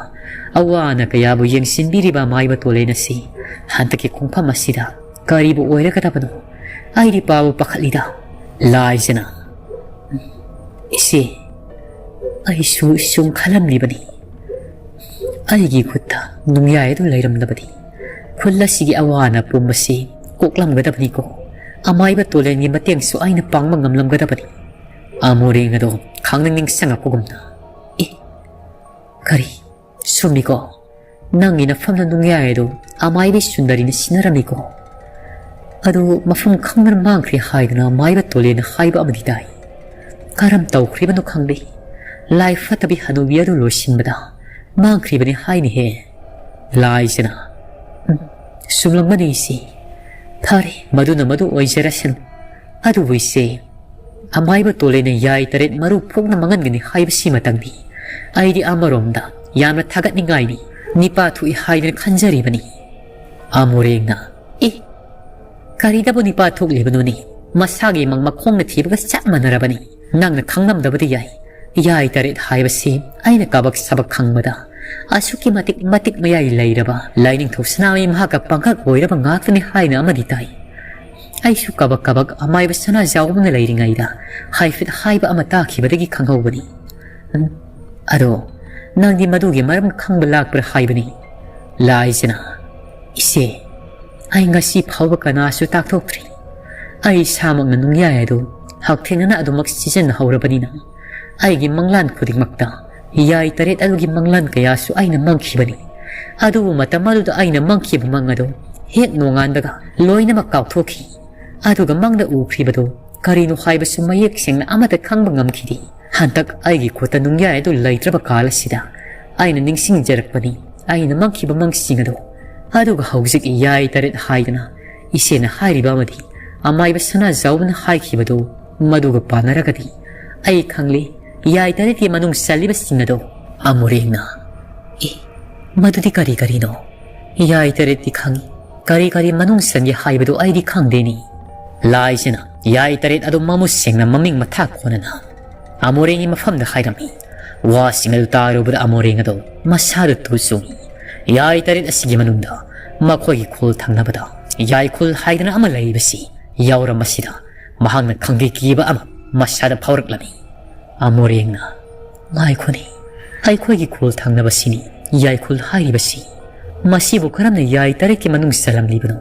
ꯑꯋꯥ ꯑꯅꯥ ꯀꯌꯥꯕꯨ ꯌꯦꯡꯁꯤꯟꯕꯤꯔꯤꯕ ꯑꯃꯥꯏꯕ ꯇꯣꯂꯦꯟ ꯑꯁꯤ ꯍꯟꯗꯛꯀꯤ ꯈꯣꯡꯐꯝ ꯑꯁꯤꯗ ꯀꯔꯤꯕꯨ ꯑꯣꯏꯔꯒꯗꯕꯅꯣ? ꯑꯩꯗꯤ ꯄꯥꯕꯨ ꯄꯥꯈꯠꯂꯤꯗ꯫" ꯂꯥꯏꯖꯅ, "ꯏꯆꯦ, ꯑꯩꯁꯨ ꯁꯨꯝ ꯈꯜꯂꯝꯂꯤꯕꯅꯤ꯫ ꯑꯩꯒꯤ ꯈꯨꯠꯇ ꯅꯨꯡꯌꯥꯏ ꯑꯗꯨ ꯂꯩꯔꯝꯂꯕꯗꯤ ꯈꯨꯜ ꯑꯁꯤꯒꯤ ꯑꯋꯥ ꯑꯅꯥ ꯄꯨꯝꯕꯁꯤ ꯀꯣꯛꯂꯝꯒꯗꯕꯅꯤꯀꯣ꯫ ꯑꯃꯥꯏꯕ ꯇꯣꯂꯦꯟꯒꯤ ꯃꯇꯦꯡꯁꯨ ꯑꯩꯅ ꯄꯥꯡꯕ ꯉꯝꯂꯝꯒꯗꯕꯅꯤ꯫ ꯑꯃꯣꯔꯦꯡ ꯑꯗꯣ ꯈꯪꯅꯤꯡ ꯅꯤꯡꯁꯤꯡꯉꯛꯄꯒꯨꯝꯅ, "ꯑꯦ, ꯀꯔꯤ? ꯆꯨꯝꯃꯤꯀꯣ? ꯅꯪꯒꯤ ꯅꯐꯝꯗ ꯅꯨꯡꯌꯥꯏ ꯑꯗꯨ ꯑꯃꯥꯏꯕꯤ ꯁꯨꯟꯗꯔꯤꯅ ꯁꯤꯟꯅꯔꯝꯃꯤꯀꯣ? ꯑꯗꯨ ꯃꯐꯝ ꯈꯪꯗꯅ ꯃꯥꯡꯈ꯭ꯔꯦ ꯍꯥꯏꯗꯨꯅ ꯑꯃꯥꯏꯕ ꯇꯣꯂꯦꯅ ꯍꯥꯏꯕ ꯑꯃꯗꯤ ꯇꯥꯏ꯫ ꯀꯔꯝ ꯇꯧꯈ꯭ꯔꯤꯕꯅꯣ ꯈꯪꯗꯦ꯫ ꯂꯥꯏ ꯐꯠꯇꯕꯤ ꯍꯅꯨꯕꯤ ꯑꯗꯨ ꯂꯣꯏꯁꯤꯟꯕꯗ ꯃꯥꯡꯈ꯭ꯔꯤꯕꯅꯤ ꯍꯥꯏꯅꯤꯍꯦ꯫ ꯂꯥꯏꯁꯤꯅ, ꯎꯝ, ꯆꯨꯝꯂꯝꯒꯅꯤ ꯏꯆꯦ꯫ ꯐꯔꯦ, ꯃꯗꯨꯅ ꯃꯗꯨ ꯑꯣꯏꯖꯔꯁꯅꯨ꯫ ꯑꯗꯨꯕꯨ ꯏꯆꯦ, ꯑꯃꯥꯏꯕ ꯇꯣꯂꯦꯅ ꯌꯥꯏ ꯇꯔꯦꯠ ꯃꯔꯨ ꯐꯣꯛꯅ ꯃꯥꯡꯍꯟꯒꯅꯤ ꯍꯥꯏꯕꯁꯤꯃꯇꯪꯗꯤ ꯑꯩꯗꯤ ꯑꯃꯔꯣꯝꯗ ꯌꯥꯝꯅ ꯊꯥꯒꯠꯅꯤꯡꯉꯥꯏꯅꯤ꯫ ꯅꯤꯄꯥ ꯊꯣꯛꯏ ꯍꯥꯏꯗꯅ ꯈꯟꯖꯔꯤꯕꯅꯤ꯫" ꯑꯃꯣꯔꯦꯡꯅ, "ꯑꯦ, ꯀꯔꯤꯗꯕꯨ ꯅꯤꯄꯥ ꯊꯣꯛꯂꯤꯕꯅꯣꯅꯦ? ꯃꯁꯥꯒꯤ ꯃꯪ ꯃꯈꯣꯡꯅ ꯊꯤꯕꯒ ꯆꯞ ꯃꯥꯟꯅꯔꯕꯅꯤ꯫ ꯅꯪꯅ ꯈꯪꯂꯝꯗꯕꯗꯤ ꯌꯥꯏ꯫ ꯌꯥꯏ ꯇꯔꯦꯠ ꯍꯥꯏꯕꯁꯤ ꯑꯩꯅ ꯀꯕꯛ ꯁꯕꯛ ꯈꯪꯕꯗ ꯑꯁꯨꯛꯀꯤ ꯃꯇꯤꯛ ꯃꯇꯤꯛ ꯃꯌꯥꯏ ꯂꯩꯔꯕ ꯂꯥꯏꯅꯤꯡꯊꯧ ꯁꯅꯥꯃꯍꯤ ꯃꯍꯥꯛꯀ ꯄꯥꯡꯒꯛ ꯑꯣꯏꯔꯕ ꯉꯥꯛꯇꯅꯤ ꯍꯥꯏꯅ ꯑꯃꯗꯤ ꯇꯥꯏ꯫ ꯑꯩꯁꯨ ꯀꯕꯛ ꯀꯕꯛ ꯑꯃꯥꯏꯕ ꯁꯅꯥꯖꯥꯎꯕꯅ ꯂꯩꯔꯤꯉꯩꯗ ꯍꯥꯏꯐꯦꯠ ꯍꯥꯏꯕ ꯑꯃ ꯇꯥꯈꯤꯕꯗꯒꯤ ꯈꯪꯍꯧꯕꯅꯤ꯫ ꯎꯝ, ꯑꯗꯣ ꯅꯪꯗꯤ ꯃꯗꯨꯒꯤ ꯃꯔꯝ ꯈꯪꯕ ꯂꯥꯛꯄ꯭ꯔꯥ ꯍꯥꯏꯕꯅꯤ꯫" ꯂꯥꯏꯁꯤꯅ, "ꯏꯆꯦ, ꯑꯩ ꯉꯁꯤ ꯐꯥꯎꯕ ꯀꯅꯥꯁꯨ ꯇꯥꯛꯊꯣꯛꯇ꯭ꯔꯤ꯫ ꯑꯩ ꯏꯁꯥꯃꯛꯅ ꯅꯨꯡꯌꯥꯏ ꯑꯗꯨ ꯍꯛꯊꯦꯡꯅꯅ ꯑꯗꯨꯃꯛ ꯁꯤꯖꯤꯟꯅꯍꯧꯔꯕꯅꯤꯅ ꯑꯩꯒꯤ ꯃꯪꯂꯥꯟ ꯈꯨꯗꯤꯡꯃꯛꯇ ꯌꯥꯏ ꯇꯔꯦꯠ ꯑꯗꯨꯒꯤ ꯃꯪꯂꯥꯟ ꯀꯌꯥꯁꯨ ꯑꯩꯅ ꯃꯪꯈꯤꯕꯅꯤ꯫ ꯑꯗꯨꯕꯨ ꯃꯇꯝ ꯑꯗꯨꯗ ꯑꯩꯅ ꯃꯪꯈꯤꯕ ꯃꯪ ꯑꯗꯨ ꯍꯦꯛ ꯅꯣꯡꯉꯥꯟꯕꯒ ꯂꯣꯏꯅꯃꯛ ꯀꯥꯎꯊꯣꯛꯈꯤ꯫ ꯑꯗꯨꯒ ꯃꯪꯗ ꯎꯈ꯭ꯔꯤꯕꯗꯨ ꯀꯔꯤꯅꯣ ꯍꯥꯏꯕꯁꯨ ꯃꯌꯦꯛ ꯁꯦꯡꯅ ꯑꯃꯠꯇ ꯈꯪꯕ ꯉꯝꯈꯤꯗꯦ꯫ ꯍꯟꯗꯛ ꯑꯩꯒꯤ ꯈꯨꯠꯇ ꯅꯨꯡꯌꯥꯏ ꯑꯗꯨ ꯂꯩꯇ꯭ꯔꯕ ꯀꯥꯜ ꯑꯁꯤꯗ ꯑꯩꯅ ꯅꯤꯡꯁꯤꯡꯖꯔꯛꯄꯅꯤ ꯑꯩꯅ ꯃꯪꯈꯤꯕ ꯃꯪꯁꯤꯡ ꯑꯗꯨ꯫ ꯑꯗꯨꯒ ꯍꯧꯖꯤꯛ ꯌꯥꯏ ꯇꯔꯦꯠ ꯍꯥꯏꯗꯅ ꯏꯆꯦꯅ ꯍꯥꯏꯔꯤꯕ ꯑꯃꯗꯤ ꯑꯃꯥꯏꯕ ꯁꯅꯥꯖꯥꯎꯕꯅ ꯍꯥꯏꯈꯤꯕꯗꯨ, ꯃꯗꯨꯒ ꯄꯥꯟꯅꯔꯒꯗꯤ ꯑꯩ ꯈꯪꯂꯦ ꯌꯥꯏ ꯇꯔꯦꯠꯀꯤ ꯃꯅꯨꯡ ꯆꯜꯂꯤꯕꯁꯤꯡ ꯑꯗꯨ꯫" ꯑꯃꯨꯔꯦꯡꯅ, "ꯑꯦ, ꯃꯗꯨꯗꯤ ꯀꯔꯤ ꯀꯔꯤꯅꯣ? ꯌꯥꯏ ꯇꯔꯦꯠꯇꯤ ꯈꯪꯏ, ꯀꯔꯤ ꯀꯔꯤ ꯃꯅꯨꯡ ꯆꯟꯒꯦ ꯍꯥꯏꯕꯗꯨ ꯑꯩꯗꯤ ꯈꯪꯗꯦꯅꯤ꯫" ꯂꯥꯏꯁꯤꯅ ꯌꯥꯏ ꯇꯔꯦꯠ ꯑꯗꯨ ꯃꯃꯨꯠ ꯁꯦꯡꯅ ꯃꯃꯤꯡ ꯃꯊꯥ ꯀꯣꯟꯅꯅ ꯑꯃꯣꯔꯦꯡꯒꯤ ꯃꯐꯝꯗ ꯍꯥꯏꯔꯝꯃꯤ꯫ ꯋꯥꯁꯤꯡ ꯑꯗꯨ ꯇꯥꯔꯨꯕꯗ ꯑꯃꯣꯔꯦꯡ ꯑꯗꯨ ꯃꯁꯥꯗ ꯇꯨ ꯆꯣꯡꯏ꯫ ꯌꯥꯏ ꯇꯔꯦꯠ ꯑꯁꯤꯒꯤ ꯃꯅꯨꯡꯗ ꯃꯈꯣꯏꯒꯤ ꯈꯨꯜ ꯊꯪꯅꯕꯗ ꯌꯥꯏꯈꯨꯜ ꯍꯥꯏꯗꯅ ꯑꯃ ꯂꯩꯔꯤꯕꯁꯤ ꯌꯥꯎꯔꯝꯕꯁꯤꯗ ꯃꯍꯥꯛꯅ ꯈꯪꯗꯦ ꯀꯤꯕ ꯑꯃ ꯃꯁꯥꯗ ꯐꯥꯎꯔꯛꯂꯝꯃꯤ꯫ ꯑꯃꯣꯔꯦꯡꯅ, "ꯉꯥꯏꯈꯣꯅꯦ, ꯑꯩꯈꯣꯏꯒꯤ ꯈꯨꯜ ꯊꯪꯅꯕꯁꯤꯅꯤ ꯌꯥꯏꯈꯨꯜ ꯍꯥꯏꯔꯤꯕꯁꯤ꯫ ꯃꯁꯤꯕꯨ ꯀꯔꯝꯅ ꯌꯥꯏ ꯇꯔꯦꯠꯀꯤ ꯃꯅꯨꯡ ꯆꯜꯂꯝꯂꯤꯕꯅꯣ?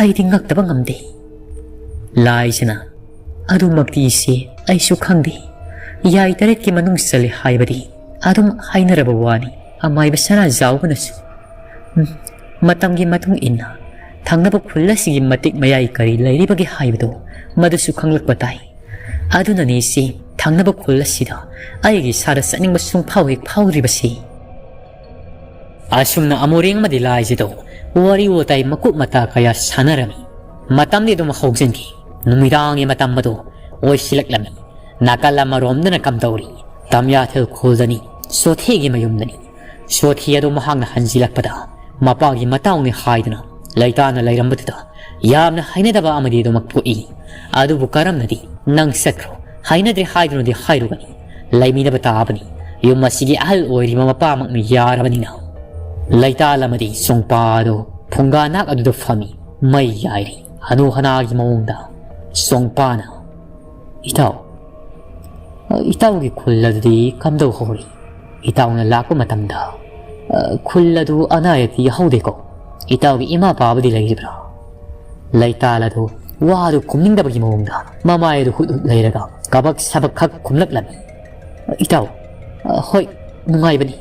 ꯑꯩꯗꯤ ꯉꯛꯇꯕ ꯉꯝꯗꯦ꯫" ꯂꯥꯏꯁꯤꯅ, "ꯑꯗꯨꯃꯛꯇꯤ ꯏꯆꯦ, ꯑꯩꯁꯨ ꯈꯪꯗꯦ꯫ ꯌꯥꯏ ꯇꯔꯦꯠꯀꯤ ꯃꯅꯨꯡ ꯆꯜꯂꯤ ꯍꯥꯏꯕꯗꯤ ꯑꯗꯨꯝ ꯍꯥꯏꯅꯔꯕ ꯋꯥꯅꯤ꯫ ꯑꯃꯥꯏꯕ ꯁꯅꯥꯖꯥꯎꯕꯅꯁꯨ, ꯎꯝ, ꯃꯇꯝꯒꯤ ꯃꯇꯨꯡ ꯏꯟꯅ ꯊꯪꯅꯕ ꯈꯨꯜ ꯑꯁꯤꯒꯤ ꯃꯇꯤꯛ ꯃꯌꯥꯏ ꯀꯔꯤ ꯂꯩꯔꯤꯕꯒꯦ ꯍꯥꯏꯕꯗꯨ ꯃꯗꯨꯁꯨ ꯈꯪꯂꯛꯄ ꯇꯥꯏ꯫ ꯑꯗꯨꯅꯅꯤ ꯏꯆꯦ, ꯊꯪꯅꯕ ꯈꯨꯜ ꯑꯁꯤꯗ ꯑꯩꯒꯤ ꯏꯁꯥꯗ ꯆꯠꯅꯤꯡꯕ ꯁꯨꯡꯐꯥꯎ ꯍꯦꯛ ꯐꯥꯎꯗ꯭ꯔꯤꯕꯁꯤ"꯫ ꯑꯁꯨꯝꯅ ꯑꯃꯣꯔꯦꯡ ꯑꯃꯗꯤ ꯂꯥꯏꯖꯗꯣ ꯋꯥꯔꯤ ꯋꯥꯇꯥꯏ ꯃꯀꯨꯞ ꯃꯇꯥ ꯀꯌꯥ ꯁꯥꯟꯅꯔꯝꯃꯤ꯫ ꯃꯇꯝꯗꯤ ꯑꯗꯨꯝ ꯍꯧꯖꯤꯟꯈꯤ꯫ ꯅꯨꯃꯤꯗꯥꯡꯒꯤ ꯃꯇꯝ ꯑꯗꯨ ꯑꯣꯏꯁꯤꯜꯂꯛꯂꯝꯃꯤ꯫ ꯅꯥꯀꯜ ꯑꯃꯔꯣꯝꯗꯅ ꯀꯝꯗꯧꯔꯤ? ꯇꯝꯌꯥꯊꯦꯜ ꯈꯨꯜꯗꯅꯤ, ꯁꯣꯊꯤꯒꯤ ꯃꯌꯨꯝꯗꯅꯤ꯫ ꯁꯣꯊꯤ ꯑꯗꯨ ꯃꯍꯥꯛꯅ ꯍꯟꯖꯤꯜꯂꯛꯄꯗ ꯃꯄꯥꯒꯤ ꯃꯇꯥꯎꯅꯤ ꯍꯥꯏꯗꯨꯅ ꯂꯩꯇꯥꯅ ꯂꯩꯔꯝꯕꯗꯨꯗ ꯌꯥꯝꯅ ꯍꯩꯅꯗꯕ ꯑꯃꯗꯤ ꯑꯗꯨꯃꯛ ꯄꯣꯛꯏ꯫ ꯑꯗꯨꯕꯨ ꯀꯔꯝꯅꯗꯤ ꯅꯪ ꯆꯠꯈ꯭ꯔꯣ, ꯍꯩꯅꯗ꯭ꯔꯦ ꯍꯥꯏꯗꯨꯅꯗꯤ ꯍꯥꯏꯔꯨꯒꯅꯤ? ꯂꯩꯃꯤꯟꯅꯕ ꯇꯥꯕꯅꯤ꯫ ꯌꯨꯝ ꯑꯁꯤꯒꯤ ꯑꯍꯜ ꯑꯣꯏꯔꯤꯕ ꯃꯄꯥꯃꯛꯅ ꯌꯥꯔꯕꯅꯤꯅ꯫ ꯂꯩꯇꯥꯜ ꯑꯃꯗꯤ ꯁꯣꯡꯄꯥ ꯑꯗꯨ ꯐꯨꯡꯒꯥ ꯅꯥꯛ ꯑꯗꯨꯗ ꯐꯝꯃꯤ, ꯃꯩ ꯌꯥꯏꯔꯤ꯫ ꯍꯅꯨ ꯍꯅꯥꯒꯤ ꯃꯑꯣꯡꯗ ꯁꯣꯡꯄꯥꯅ, "ꯏꯇꯥꯎ, ꯏꯇꯥꯎꯒꯤ ꯈꯨꯜ ꯑꯗꯨꯗꯤ ꯀꯝꯗꯧ ꯍꯧꯔꯤ? ꯏꯇꯥꯎꯅ ꯂꯥꯛꯄ ꯃꯇꯝꯗ, ꯑ, ꯈꯨꯜ ꯑꯗꯨ ꯑꯅꯥ ꯑꯌꯦꯛꯇꯤ ꯌꯥꯍꯧꯗꯦꯀꯣ? ꯏꯇꯥꯎꯒꯤ ꯏꯃꯥ ꯄꯥꯕꯗꯤ ꯂꯩꯔꯤꯕ꯭ꯔꯥ?" ꯂꯩꯇꯥꯜ ꯑꯗꯨ ꯋꯥ ꯑꯗꯨ ꯈꯨꯝꯅꯤꯡꯗꯕꯒꯤ ꯃꯑꯣꯡꯗ ꯃꯃꯥꯏ ꯑꯗꯨ ꯍꯨꯠ ꯍꯨꯠ ꯂꯩꯔꯒ ꯀꯕꯛ ꯁꯕꯛ ꯈꯛ ꯈꯨꯝꯂꯛꯂꯝꯃꯤ꯫ "ꯏꯇꯥꯎ, ꯑ, ꯍꯣꯏ, ꯅꯨꯡꯉꯥꯏꯕꯅꯤ꯫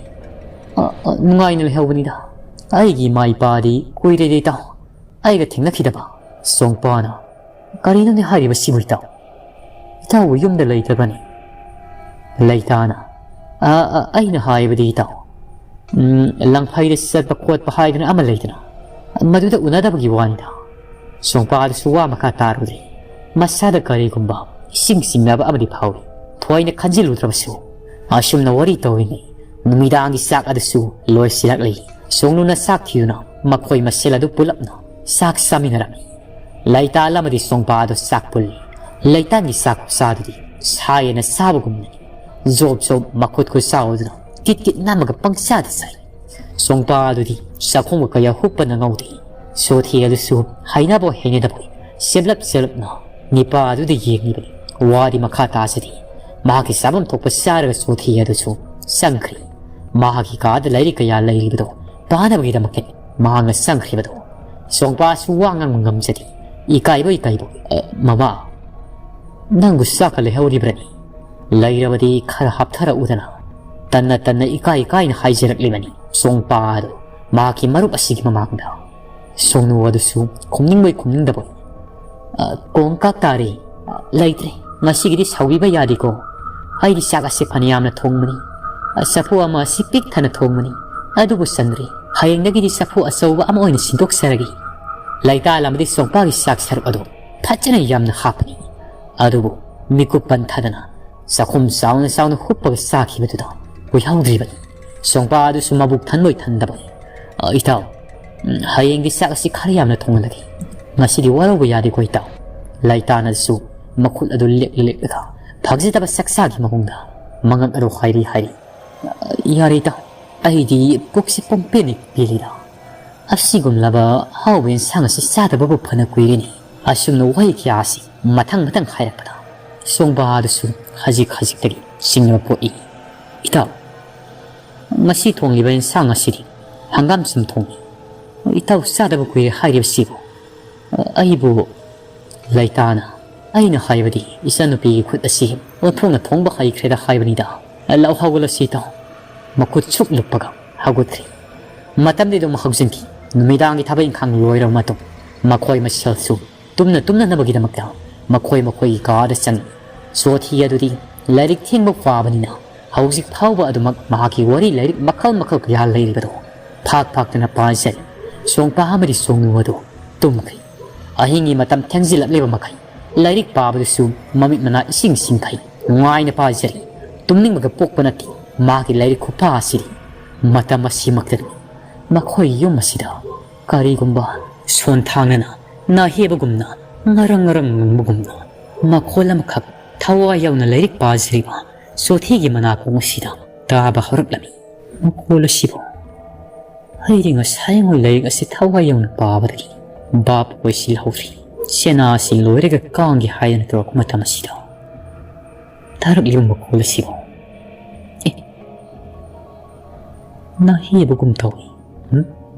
ꯑ, ꯑ, ꯅꯨꯡꯉꯥꯏꯅ ꯂꯩꯍꯧꯕꯅꯤꯗ꯫ ꯑꯩꯒꯤ ꯏꯃꯥ ꯏꯄꯥꯗꯤ ꯀꯨꯏꯔꯦꯗ ꯏꯇꯥꯎ ꯑꯩꯒ ꯊꯦꯡꯅꯈꯤꯗꯕ꯫" ꯁꯣꯡꯄꯥꯅ, "ꯀꯔꯤꯅꯣꯅꯦ ꯍꯥꯏꯔꯤꯕꯁꯤꯕꯨ ꯏꯇꯥꯎ? ꯏꯇꯥꯎꯕꯨ ꯌꯨꯝꯗ ꯂꯩꯇ꯭ꯔꯕꯅꯤ?" ꯂꯩꯇꯥꯅ, "ꯑ, ꯑ, ꯑꯩꯅ ꯍꯥꯏꯕꯗꯤ ꯏꯇꯥꯎ, ꯎꯝ, ꯂꯪꯐꯩꯗ ꯆꯠꯄ ꯈꯣꯠꯄ ꯍꯥꯏꯗꯅ ꯑꯃ ꯂꯩꯗꯅ, ꯃꯗꯨꯗ ꯎꯅꯗꯕꯒꯤ ꯋꯥꯅꯤꯗ꯫" ꯁꯣꯡꯄꯥꯗꯨꯁꯨ ꯋꯥ ꯃꯈꯥ ꯇꯥꯔꯨꯗ꯭ꯔꯦ꯫ ꯃꯁꯥꯗ ꯀꯔꯤꯒꯨꯝꯕ ꯏꯁꯤꯡ ꯆꯤꯡꯅꯕ ꯑꯃꯗꯤ ꯐꯥꯎꯏ꯫ ꯊꯣꯏꯅ ꯈꯟꯖꯤꯜꯂꯨꯗ꯭ꯔꯕꯁꯨ ꯑꯁꯨꯝꯅ ꯋꯥꯔꯤ ꯇꯧꯔꯤꯉꯩ ꯅꯨꯃꯤꯗꯥꯡꯒꯤ ꯆꯥꯛ ꯑꯗꯨꯁꯨ ꯂꯣꯏꯁꯤꯜꯂꯛꯂꯤ꯫ ꯁꯣꯡꯅꯨꯅ ꯆꯥꯛ ꯊꯤꯗꯨꯅ ꯃꯈꯣꯏ ꯃꯁꯦꯜ ꯑꯗꯨ ꯄꯨꯂꯞꯅ ꯆꯥꯛ ꯆꯥꯃꯤꯟꯅꯔꯝꯃꯤ꯫ ꯂꯩꯇꯥꯜ ꯑꯃꯗꯤ ꯁꯣꯡꯄꯥ ꯑꯗꯨ ꯆꯥꯛ ꯄꯨꯜꯂꯤ꯫ ꯂꯩꯇꯥꯟꯒꯤ ꯆꯥꯛ ꯈꯨꯆꯥꯗꯨꯗꯤ ꯁꯥ ꯌꯦꯟꯅ ꯆꯥꯕꯒꯨꯝꯅꯤ꯫ ꯖꯣꯞ ꯖꯣꯞ ꯃꯈꯨꯠ ꯈꯨꯠ ꯆꯥꯎꯗꯨꯅ ꯀꯤꯠ ꯀꯤꯠ ꯅꯝꯃꯒ ꯄꯪꯆꯥꯗ ꯆꯥꯏ꯫ ꯁꯣꯡꯄꯥ ꯑꯗꯨꯗꯤ ꯆꯥꯛꯈꯨꯝꯒ ꯀꯌꯥ ꯍꯨꯞꯄꯅ ꯉꯧꯗꯦ꯫ ꯁꯣꯊꯤ ꯑꯗꯨꯁꯨ ꯍꯩꯅꯕꯣꯏ ꯍꯩꯅꯗꯕꯣꯏ ꯆꯦꯞꯂꯞ ꯆꯦꯞꯂꯞꯅ ꯅꯤꯄꯥ ꯑꯗꯨꯗ ꯌꯦꯡꯂꯤꯕꯅꯤ꯫ ꯋꯥꯗꯤ ꯃꯈꯥ ꯇꯥꯖꯗꯦ꯫ ꯃꯍꯥꯛꯀꯤ ꯆꯥꯐꯝ ꯊꯣꯛꯄ ꯆꯥꯔꯒ ꯁꯣꯊꯤ ꯑꯗꯨꯁꯨ ꯆꯪꯈ꯭ꯔꯦ꯫ ꯃꯍꯥꯛꯀꯤ ꯀꯥꯗ ꯂꯥꯏꯔꯤꯛ ꯀꯌꯥ ꯂꯩꯔꯤꯕꯗꯣ ꯄꯥꯅꯕꯒꯤꯗꯃꯛꯇ ꯃꯍꯥꯛꯅ ꯆꯪꯈ꯭ꯔꯤꯕꯗꯣ꯫ ꯁꯣꯡꯄꯥꯁꯨ ꯋꯥ ꯉꯥꯡꯕ ꯉꯝꯖꯗꯦ꯫ ꯏꯀꯥꯏꯕꯣꯏ ꯏꯀꯥꯏꯕꯣꯏ, "ꯑ, ꯃꯃꯥ, "ꯅꯪꯕꯨ ꯆꯥꯛꯀ ꯂꯩꯍꯧꯔꯤꯕ꯭ꯔꯅꯤ? ꯂꯩꯔꯕꯗꯤ ꯈꯔ ꯍꯥꯞꯊꯔꯛꯎꯗꯅ", ꯇꯟꯅ ꯇꯟꯅ ꯏꯀꯥꯏ ꯏꯀꯥꯏꯅ ꯍꯥꯏꯖꯔꯛꯂꯤꯕꯅꯤ ꯁꯣꯡꯄꯥ ꯑꯗꯨ ꯃꯍꯥꯛꯀꯤ ꯃꯔꯨꯞ ꯑꯁꯤꯒꯤ ꯃꯃꯥꯡꯗ꯫ ꯁꯣꯡꯅꯨ ꯑꯗꯨꯁꯨ ꯈꯨꯝꯅꯤꯡꯕꯣꯏ ꯈꯨꯝꯅꯤꯡꯗꯕꯣꯏ, "ꯑ, ꯀꯣꯡ ꯀꯥꯞ ꯇꯥꯔꯦ꯫ ꯑ, ꯂꯩꯇ꯭ꯔꯦ꯫ ꯉꯁꯤꯒꯤꯗꯤ ꯁꯥꯎꯕꯤꯕ ꯌꯥꯗꯦꯀꯣ꯫ ꯑꯩꯗꯤ ꯆꯥꯛ ꯑꯁꯦ ꯐꯅ ꯌꯥꯝꯅ ꯊꯣꯡꯕꯅꯤ꯫ ꯑ, ꯆꯐꯨ ꯑꯃ ꯑꯁꯤ ꯄꯤꯛ ꯊꯟꯅ ꯊꯣꯡꯕꯅꯤ꯫ ꯑꯗꯨꯕꯨ ꯆꯟꯗ꯭ꯔꯦ꯫ ꯍꯌꯦꯡꯗꯒꯤꯗꯤ ꯆꯐꯨ ꯑꯆꯧꯕ ꯑꯃ ꯑꯣꯏꯅ ꯁꯤꯟꯗꯣꯛꯆꯔꯒꯦ"꯫ ꯂꯩꯇꯥ ꯂꯝꯕꯗꯤ ꯁꯣꯡꯄꯥꯒꯤ ꯆꯥꯛ ꯁꯔꯨꯛ ꯑꯗꯨ ꯐꯖꯅ ꯌꯥꯝꯅ ꯍꯥꯞꯄꯅꯤ꯫ ꯑꯗꯨꯕꯨ ꯃꯤꯀꯨꯞ ꯄꯟꯊꯗꯅ ꯆꯥꯛꯈꯨꯝ ꯆꯥꯎꯅ ꯆꯥꯎꯅ ꯍꯨꯞꯄꯒ ꯆꯥꯈꯤꯕꯗꯨꯗ ꯀꯨꯏꯍꯧꯗ꯭ꯔꯤꯕꯅꯤ꯫ ꯁꯣꯡꯄꯥ ꯑꯗꯨꯁꯨ ꯃꯕꯨꯛ ꯊꯟꯕꯣꯏ ꯊꯟꯗꯕꯣꯏ, "ꯑ, ꯏꯇꯥꯎ, ꯎꯝ, ꯍꯌꯦꯡꯗꯤ ꯆꯥꯛ ꯑꯁꯤ ꯈꯔ ꯌꯥꯝꯅ ꯊꯣꯡꯍꯜꯂꯒꯦ꯫ ꯉꯁꯤꯗꯤ ꯋꯥꯔꯧꯕ ꯌꯥꯗꯦꯀꯣ ꯏꯇꯥꯎ"꯫ ꯂꯩꯇꯥꯅꯁꯨ ꯃꯈꯨꯠ ꯑꯗꯨ ꯂꯦꯛꯂ ꯂꯦꯛꯂꯒ ꯐꯥꯖꯗꯕ ꯆꯥꯛꯆꯥꯒꯤ ꯃꯑꯣꯡꯗ ꯃꯉꯛ ꯑꯗꯨ ꯍꯥꯏꯔꯤ ꯍꯥꯏꯔꯤ꯫ "ꯌꯥꯔꯦ ꯏꯇꯥꯎ, ꯑꯩꯗꯤ ꯄꯨꯛꯁꯤ ꯄꯨꯡꯄꯦꯟ ꯍꯦꯛ ꯄꯦꯜꯂꯤꯗ꯫ ꯑꯁꯤꯒꯨꯝꯂꯕ ꯑꯍꯥꯎꯕ ꯌꯦꯟꯁꯥꯡ ꯑꯁꯤ ꯆꯥꯗꯕꯕꯨ ꯐꯅ ꯀꯨꯏꯔꯦꯅꯦ"꯫ ꯑꯁꯨꯝꯅ ꯋꯥꯍꯩ ꯀꯌꯥ ꯑꯁꯤ ꯃꯊꯪ ꯃꯊꯪ ꯍꯥꯏꯔꯛꯄꯗ ꯁꯣꯡꯕꯥ ꯑꯗꯨꯁꯨ ꯈꯖꯤꯛ ꯈꯖꯤꯛꯇꯒꯤ ꯆꯤꯡꯅꯕ ꯄꯣꯛꯏ꯫ "ꯏꯇꯥꯎ, ꯉꯁꯤ ꯊꯣꯡꯂꯤꯕ ꯌꯦꯟꯁꯥꯡ ꯑꯁꯤꯗꯤ ꯍꯪꯒꯥꯝ ꯆꯝꯊꯣꯡꯅꯤ꯫ ꯏꯇꯥꯎ ꯆꯥꯗꯕ ꯀꯨꯏꯔꯦ ꯍꯥꯏꯔꯤꯕꯁꯤꯕꯨ?" "ꯑꯩꯕꯨ ꯂꯩꯇꯥꯅ, ꯑꯩꯅ ꯍꯥꯏꯕꯗꯤ ꯏꯆꯟꯅꯨꯄꯤꯒꯤ ꯈꯨꯠ ꯑꯁꯤ ꯑꯣꯟꯊꯣꯛꯅ ꯊꯣꯡꯕ ꯍꯩꯈ꯭ꯔꯦꯗ ꯍꯥꯏꯕꯅꯤꯗ꯫ ꯂꯥꯎ ꯍꯧꯒꯠꯂꯁꯤ ꯏꯇꯥꯎ, ꯃꯈꯨꯠ ꯁꯨꯛ ꯂꯨꯞꯄꯒ ꯍꯧꯒꯠꯈ꯭ꯔꯦ"꯫ ꯃꯇꯝꯗꯤ ꯑꯗꯨꯝ ꯍꯧꯖꯤꯟꯈꯤ꯫ ꯅꯨꯃꯤꯗꯥꯡꯒꯤ ꯊꯕꯛ ꯏꯪꯈꯥꯡ ꯂꯣꯏꯔꯕ ꯃꯇꯨꯡ ꯃꯈꯣꯏ ꯃꯁꯦꯜꯁꯨ ꯇꯨꯝꯅ ꯇꯨꯝꯅꯅꯕꯒꯤꯗꯃꯛꯇ ꯃꯈꯣꯏ ꯃꯈꯣꯏꯒꯤ ꯀꯥꯗ ꯆꯪꯉꯤ꯫ ꯆꯣꯊꯤ ꯑꯗꯨꯗꯤ ꯂꯥꯏꯔꯤꯛ ꯊꯦꯡꯕ ꯄꯥꯕꯅꯤꯅ ꯍꯧꯖꯤꯛ ꯐꯥꯎꯕ ꯑꯗꯨꯃꯛ ꯃꯍꯥꯛꯀꯤ ꯋꯥꯔꯤ ꯂꯥꯏꯔꯤꯛ ꯃꯈꯜ ꯃꯈꯜ ꯀꯌꯥ ꯂꯩꯔꯤꯕꯗꯣ ꯐꯥꯛ ꯐꯥꯛꯇꯅ ꯄꯥꯖꯔꯤ꯫ ꯁꯣꯡꯄꯥ ꯑꯃꯗꯤ ꯁꯣꯡꯅꯨ ꯑꯗꯨ ꯇꯨꯝꯈ꯭ꯔꯦ꯫ ꯑꯍꯤꯡꯒꯤ ꯃꯇꯝ ꯊꯦꯡꯖꯤꯜꯂꯛꯂꯤꯕ ꯃꯈꯩ ꯂꯥꯏꯔꯤꯛ ꯄꯥꯕꯗꯨꯁꯨ ꯃꯃꯤꯠ ꯃꯅꯥ ꯏꯁꯤꯡ ꯁꯤꯡꯈꯩ ꯅꯨꯡꯉꯥꯏꯅ ꯄꯥꯖꯔꯤ꯫ ꯇꯨꯝꯅꯤꯡꯕꯒ ꯄꯣꯛꯄ ꯅꯠꯇꯦ ꯃꯥꯒꯤ ꯂꯥꯏꯔꯤꯛ ꯈꯨꯄꯥ ꯑꯁꯤꯗꯤ꯫ ꯃꯇꯝ ꯑꯁꯤꯃꯛꯇꯗꯤ ꯃꯈꯣꯏ ꯌꯨꯝ ꯑꯁꯤꯗ ꯀꯔꯤꯒꯨꯝꯕ ꯁꯣꯟꯊꯥꯡꯅꯅ ꯅꯥꯍꯦꯕꯒꯨꯝꯅ ꯉꯔꯪ ꯉꯔꯪ ꯉꯪꯕꯒꯨꯝꯅ ꯃꯈꯣꯜ ꯑꯃꯈꯛ ꯊꯋꯥꯏ ꯌꯥꯎꯅ ꯂꯥꯏꯔꯤꯛ ꯄꯥꯖꯔꯤꯕ ꯆꯣꯊꯤꯒꯤ ꯃꯅꯥꯀꯣꯡ ꯑꯁꯤꯗ ꯇꯥꯕ ꯍꯧꯔꯛꯂꯝꯃꯤ꯫ ꯃꯈꯣꯜ ꯑꯁꯤꯕꯨ ꯑꯩꯗꯤ ꯉꯁꯥꯏ ꯃꯣꯏ ꯂꯥꯏꯔꯤꯛ ꯑꯁꯤ ꯊꯋꯥꯏ ꯌꯥꯎꯅ ꯄꯥꯕꯗꯒꯤ ꯚꯥꯞ ꯑꯣꯏꯁꯤꯜꯍꯧꯗ꯭ꯔꯤ꯫ ꯁꯦꯅꯥ ꯑꯁꯤ ꯂꯣꯏꯔꯒ ꯀꯥꯡꯒꯤ ꯍꯥꯏꯗꯅ ꯇꯧꯔꯛꯄ ꯃꯇꯝ ꯑꯁꯤꯗ ꯇꯥꯔꯛꯂꯤꯕ ꯃꯈꯣꯜ ꯑꯁꯤꯕꯨ, ꯑꯦ, ꯅꯥꯍꯦꯕꯒꯨꯝ ꯇꯧꯏ꯫ ꯎꯝ?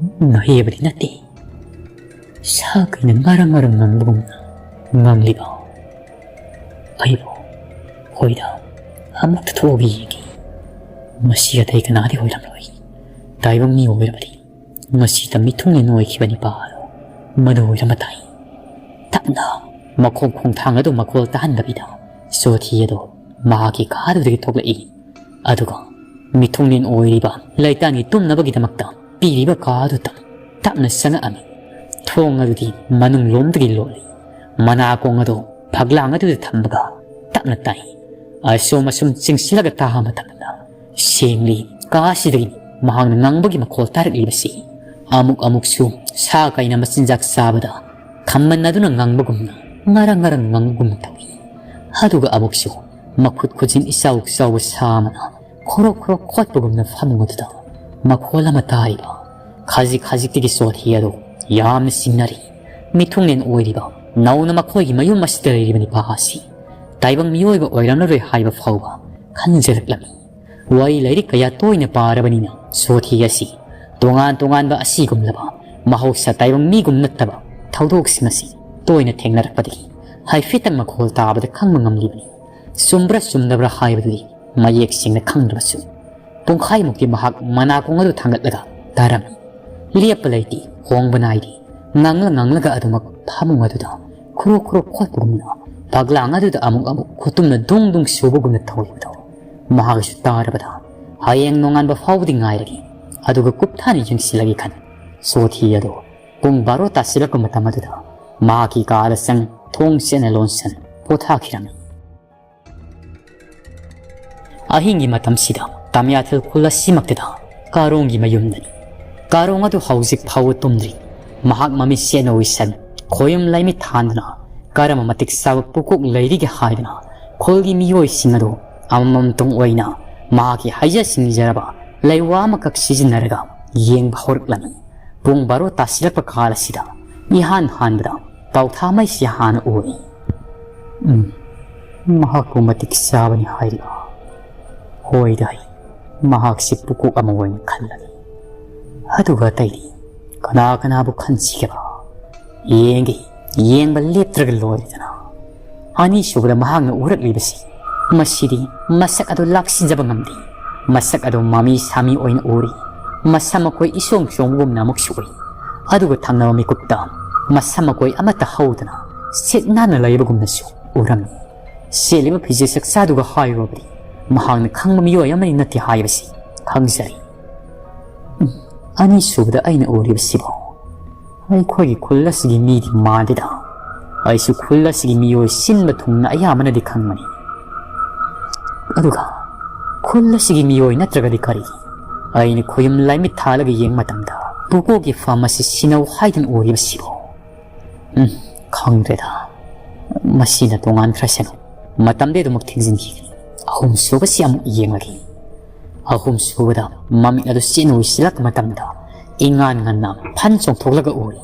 ꯅꯥꯍꯦꯕꯗꯤ ꯅꯠꯇꯦ꯫ ꯁꯥ ꯀꯩꯅ ꯉꯔꯪ ꯉꯔꯪ ꯉꯪꯕꯒꯨꯝꯅ ꯉꯪꯂꯤꯕ꯫ ꯑꯩꯕꯨ? ꯍꯣꯏꯗ, ꯑꯃꯨꯛꯇ ꯊꯣꯛꯑꯒ ꯌꯦꯡꯒꯦ꯫ ꯃꯁꯤ ꯑꯇꯩ ꯀꯅꯥꯗꯤ ꯑꯣꯏꯔꯝꯂꯣꯏ꯫ ꯇꯥꯏꯕꯪ ꯃꯤ ꯑꯣꯏꯔꯕꯗꯤ ꯉꯁꯤꯇ ꯃꯤꯊꯨꯡꯂꯦꯟ ꯑꯣꯏꯈꯤꯕ ꯅꯤꯄꯥ ꯑꯗꯣ ꯃꯗꯨ ꯑꯣꯏꯔꯝꯕ ꯇꯥꯏ꯫ ꯇꯞꯅ ꯃꯈꯣꯡ ꯈꯣꯡꯊꯥꯡ ꯑꯗꯨ ꯃꯈꯣꯜ ꯇꯥꯍꯟꯗꯕꯤꯗ ꯆꯣꯊꯤ ꯑꯗꯣ ꯃꯍꯥꯛꯀꯤ ꯀꯥꯗꯨꯗꯒꯤ ꯊꯣꯛꯂꯛꯏ꯫ ꯑꯗꯨꯒ ꯃꯤꯊꯨꯡꯂꯦꯟ ꯑꯣꯏꯔꯤꯕ ꯂꯩꯇꯥꯟꯒꯤ ꯇꯨꯝꯅꯕꯒꯤꯗꯃꯛꯇ ꯄꯤꯔꯤꯕ ꯀꯥ ꯑꯗꯨ ꯇꯞ-, ꯇꯞꯅ ꯆꯪꯉꯛꯑꯝꯃꯤ꯫ ꯊꯣꯡ ꯑꯗꯨꯗꯤ ꯃꯅꯨꯡ ꯂꯣꯝꯗꯒꯤ ꯂꯣꯜꯂꯤ꯫ ꯃꯅꯥꯀꯣꯡ ꯑꯗꯨ ꯐꯛꯂꯥꯡ ꯑꯗꯨꯗ ꯊꯝꯕꯒ ꯇꯞꯅ ꯇꯥꯏ꯫ ꯑꯁꯣꯝ ꯑꯁꯨꯝ ꯆꯤꯡꯁꯤꯜꯂꯒ ꯇꯥꯕ ꯃꯇꯝꯗ ꯁꯦꯡꯂꯤ꯫ ꯀꯥ ꯑꯁꯤꯗꯒꯤ ꯃꯍꯥꯛꯅ ꯉꯥꯡꯕꯒꯤ ꯃꯈꯣꯜ ꯇꯥꯔꯛꯂꯤꯕꯁꯤ꯫ ꯑꯃꯨꯛ ꯑꯃꯨꯛꯁꯨ ꯁꯥ ꯀꯩꯅ ꯃꯆꯤꯟꯖꯥꯛ ꯆꯥꯕꯗ ꯈꯝꯕꯟ ꯑꯗꯨꯅ ꯉꯥꯡꯕꯒꯨꯝꯅ ꯉꯔꯪ ꯉꯔꯪ ꯉꯥꯡꯕꯒꯨꯝꯅ ꯇꯧꯏ꯫ ꯑꯗꯨꯒ ꯑꯃꯨꯛꯁꯨ ꯃꯈꯨꯠ ꯈꯨꯖꯤꯟ ꯏꯆꯥꯎ ꯆꯥꯎꯕ ꯁꯥ ꯑꯃꯅ ꯈꯣꯔꯣꯛ ꯈꯣꯔꯣꯛ ꯈꯣꯠꯄꯒꯨꯝꯅ ꯐꯃꯨꯡ ꯑꯗꯨꯗ ꯃꯈꯣꯜ ꯑꯃ ꯇꯥꯔꯤꯕ꯫ ꯈꯖꯤꯛ ꯈꯖꯤꯛꯇꯒꯤ ꯆꯣꯊꯤ ꯑꯗꯨ ꯌꯥꯝꯅ ꯆꯤꯡꯅꯔꯤ꯫ ꯃꯤꯊꯨꯡꯂꯦꯟ ꯑꯣꯏꯔꯤꯕ ꯅꯧꯅ ꯃꯈꯣꯏꯒꯤ ꯃꯌꯨꯝ ꯑꯁꯤꯗ ꯂꯩꯔꯤꯕ ꯅꯤꯄꯥ ꯑꯁꯤ ꯇꯥꯏꯕꯪ ꯃꯤꯑꯣꯏꯕ ꯑꯣꯏꯔꯝꯂꯔꯣꯏ ꯍꯥꯏꯕ ꯐꯥꯎꯕ ꯈꯟꯖꯔꯛꯂꯝꯃꯤ꯫ ꯋꯥꯔꯤ ꯂꯥꯏꯔꯤꯛ ꯀꯌꯥ ꯇꯣꯏꯅ ꯄꯥꯔꯕꯅꯤꯅ ꯁꯣꯊꯤ ꯑꯁꯤ ꯇꯣꯉꯥꯟ ꯇꯣꯉꯥꯟꯕ ꯑꯁꯤꯒꯨꯝꯂꯕ ꯃꯍꯧꯁꯥ ꯇꯥꯏꯕꯪ ꯃꯤꯒꯨꯝ ꯅꯠꯇꯕ ꯊꯧꯗꯣꯛꯁꯤꯡ ꯑꯁꯤ ꯇꯣꯏꯅ ꯊꯦꯡꯅꯔꯛꯄꯗꯒꯤ ꯍꯥꯏꯐꯦꯠꯇꯪ ꯃꯈꯣꯜ ꯇꯥꯕꯗ ꯈꯪꯕ ꯉꯝꯂꯤꯕꯅꯤ꯫ ꯆꯨꯝꯕ꯭ꯔꯥ ꯆꯨꯝꯗꯕ꯭ꯔꯥ ꯍꯥꯏꯕꯗꯨꯗꯤ ꯃꯌꯦꯛ ꯁꯦꯡꯅ ꯈꯪꯗ꯭ꯔꯕꯁꯨ, ꯄꯨꯡꯈꯥꯏꯃꯨꯛꯇꯤ ꯃꯍꯥꯛ ꯃꯅꯥꯀꯣꯡ ꯑꯗꯨ ꯊꯥꯡꯒꯠꯂꯒ ꯇꯥꯔꯝꯃꯤ꯫ ꯂꯦꯞꯄ ꯂꯩꯇꯦ, ꯍꯣꯡꯕ ꯅꯥꯏꯗꯦ꯫ ꯉꯥꯡꯂ ꯉꯥꯡꯂꯒ ꯑꯗꯨꯃꯛ ꯐꯃꯨꯡ ꯑꯗꯨꯗ ꯈꯨꯔꯨ ꯈꯨꯔꯨ ꯈꯣꯠꯄꯒꯨꯝꯅ ꯐꯛꯂꯥꯡ ꯑꯗꯨꯗ ꯑꯃꯨꯛ ꯑꯃꯨꯛ ꯈꯨꯇꯨꯝꯅ ꯗꯨꯡ ꯗꯨꯡ ꯁꯨꯕꯒꯨꯝꯅ ꯇꯧꯔꯤꯕꯗꯣ ꯃꯍꯥꯛꯁꯨ ꯇꯥꯔꯕꯗ, ꯍꯌꯦꯡ ꯅꯣꯡꯉꯥꯟꯕ ꯐꯥꯎꯕꯗꯤ ꯉꯥꯏꯔꯒꯦ, ꯑꯗꯨꯒ ꯀꯨꯞꯊꯥꯅ ꯌꯦꯡꯁꯤꯜꯂꯒꯦ ꯈꯟ ꯁꯣꯊꯤ ꯑꯗꯣ ꯄꯨꯡ ꯕꯥꯔꯣ ꯇꯥꯁꯤꯜꯂꯛꯄ ꯃꯇꯝ ꯑꯗꯨꯗ ꯃꯍꯥꯛꯀꯤ ꯀꯥꯗ ꯆꯪ ꯊꯣꯡ ꯆꯦꯠꯅ ꯂꯣꯟꯁꯟ ꯄꯣꯊꯥꯈꯤꯔꯝꯃꯤ꯫ ꯑꯍꯤꯡꯒꯤ ꯃꯇꯝꯁꯤꯗ ꯇꯃꯤꯌꯥꯊꯦꯜ ꯈꯨꯜ ꯑꯁꯤꯃꯛꯇꯗ ꯀꯥꯔꯣꯡꯒꯤ ꯃꯌꯨꯝꯗꯅꯤ꯫ ꯀꯥꯔꯣꯡ ꯑꯗꯨ ꯍꯧꯖꯤꯛ ꯐꯥꯎꯕ ꯇꯨꯝꯗ꯭ꯔꯤ꯫ ꯃꯍꯥꯛ ꯃꯃꯤꯠ ꯁꯦꯠꯅ ꯎꯏꯁꯟ ꯈꯣꯌꯨꯝ ꯂꯥꯏꯃꯤꯠ ꯊꯥꯟꯗꯨꯅ ꯀꯔꯝꯕ ꯃꯇꯤꯛ ꯆꯥꯕ ꯄꯨꯀꯣꯛ ꯂꯩꯔꯤꯒꯦ ꯍꯥꯏꯗꯨꯅ ꯈꯨꯜꯒꯤ ꯃꯤꯑꯣꯏꯁꯤꯡ ꯑꯗꯨ ꯑꯃꯃꯝꯇꯪ ꯑꯣꯏꯅ ꯃꯍꯥꯛꯀꯤ ꯍꯩꯖ ꯁꯤꯡꯖꯔꯕ ꯂꯩꯋꯥ ꯑꯃꯈꯛ ꯁꯤꯖꯤꯟꯅꯔꯒ ꯌꯦꯡꯕ ꯍꯧꯔꯛꯂꯝꯃꯤ꯫ ꯄꯨꯡ ꯕꯥꯔꯣ ꯇꯥꯁꯤꯜꯂꯛꯄ ꯀꯥꯜ ꯑꯁꯤꯗ ꯏꯍꯥꯟ ꯍꯥꯟꯕꯗ ꯄꯥꯎꯊꯥꯃꯩꯁꯤ ꯍꯥꯟꯅ ꯎꯔꯤ꯫ ꯎꯝ, ꯃꯍꯥꯛꯄꯨ ꯃꯇꯤꯛ ꯆꯥꯕꯅꯤ ꯍꯥꯏꯔꯤꯕ꯫ ꯍꯣꯏꯗ, ꯃꯍꯥꯛꯁꯤ ꯄꯨꯀꯣꯛ ꯑꯃ ꯑꯣꯏꯅ ꯈꯜꯂꯒꯦ꯫ ꯑꯗꯨꯒ ꯑꯇꯩꯗꯤ ꯀꯅꯥ ꯀꯅꯥꯕꯨ ꯈꯟꯁꯤꯒꯦꯕ? ꯌꯦꯡꯒꯦ, ꯌꯦꯡꯕ ꯂꯦꯞꯇ꯭ꯔꯒ ꯂꯣꯏꯔꯦꯗꯅ꯫ ꯑꯅꯤꯁꯨꯕꯗ ꯃꯍꯥꯛꯅ ꯎꯔꯛꯂꯤꯕꯁꯤ, ꯃꯁꯤꯗꯤ ꯃꯁꯛ ꯑꯗꯨ ꯂꯥꯛꯁꯤꯟꯖꯕ ꯉꯝꯗꯦ꯫ ꯃꯁꯛ ꯑꯗꯨ ꯃꯃꯤ ꯁꯥꯃꯤ ꯑꯣꯏꯅ ꯎꯔꯤ꯫ ꯃꯁꯝ ꯃꯈꯣꯏ ꯏꯁꯣꯡ ꯁꯣꯡꯕꯒꯨꯝꯅ ꯑꯃꯨꯛꯁꯨ ꯎꯏ꯫ ꯑꯗꯨꯒ ꯊꯪꯅꯕ ꯃꯤꯀꯨꯞꯇ ꯃꯁꯝ ꯃꯈꯣꯏ ꯑꯃꯠꯇ ꯍꯧꯗꯅ ꯁꯤꯠ ꯅꯥꯟꯅ ꯂꯩꯕꯒꯨꯝꯅꯁꯨ ꯎꯔꯝꯃꯤ꯫ ꯁꯦꯠꯂꯤꯕ ꯐꯤꯖꯦꯠ ꯆꯛꯆꯥꯗꯨꯒ ꯍꯥꯏꯔꯨꯔꯕꯗꯤ ꯃꯍꯥꯛꯅ ꯈꯪꯕ ꯃꯤꯑꯣꯏ ꯑꯃꯅꯤ ꯅꯠꯇꯦ ꯍꯥꯏꯕꯁꯤ ꯈꯪꯖꯔꯤ꯫ ꯎꯝ, ꯑꯅꯤꯁꯨꯕꯗ ꯑꯩꯅ ꯎꯔꯤꯕꯁꯤꯕꯨ ꯑꯩꯈꯣꯏꯒꯤ ꯈꯨꯜ ꯑꯁꯤꯒꯤ ꯃꯤꯗꯤ ꯃꯥꯟꯗꯦꯗ꯫ ꯑꯩꯁꯨ ꯈꯨꯜ ꯑꯁꯤꯒꯤ ꯃꯤꯑꯣꯏ ꯁꯤꯟꯕ ꯊꯨꯡꯅ ꯑꯌꯥꯝꯕꯅꯗꯤ ꯈꯪꯕꯅꯤ꯫ ꯑꯗꯨꯒ ꯈꯨꯜ ꯑꯁꯤꯒꯤ ꯃꯤꯑꯣꯏ ꯅꯠꯇ꯭ꯔꯒꯗꯤ ꯀꯔꯤ? ꯑꯩꯅ ꯈꯨꯌꯨꯝ ꯂꯥꯏꯃꯤꯠ ꯊꯥꯜꯂꯒ ꯌꯦꯡꯕ ꯃꯇꯝꯗ ꯄꯨꯀꯣꯛꯀꯤ ꯐꯥꯝ ꯑꯁꯤ ꯁꯤꯅꯧ ꯍꯥꯏꯗꯨꯅ ꯎꯔꯤꯕꯁꯤꯕꯨ? ꯎꯝ, ꯈꯪꯗ꯭ꯔꯦꯗ꯫ ꯃꯁꯤꯅ ꯇꯣꯉꯥꯟꯈ꯭ꯔꯁꯅꯨ꯫ ꯃꯇꯝꯗꯤ ꯑꯗꯨꯃꯛ ꯊꯤꯡꯖꯤꯟꯈꯤꯒꯅꯤ꯫ ꯑꯍꯨꯝꯁꯨꯕꯁꯤ ꯑꯃꯨꯛ ꯌꯦꯡꯂꯒꯦ꯫ ꯑꯍꯨꯝꯁꯨꯕꯗ ꯃꯃꯤꯠ ꯑꯗꯨ ꯆꯦꯠꯅ ꯎꯏꯁꯤꯜꯂꯛꯄ ꯃꯇꯝꯗ ꯏꯉꯥꯟ ꯉꯟꯅ ꯐꯟ ꯆꯣꯡꯊꯣꯛꯂꯒ ꯎꯔꯤ꯫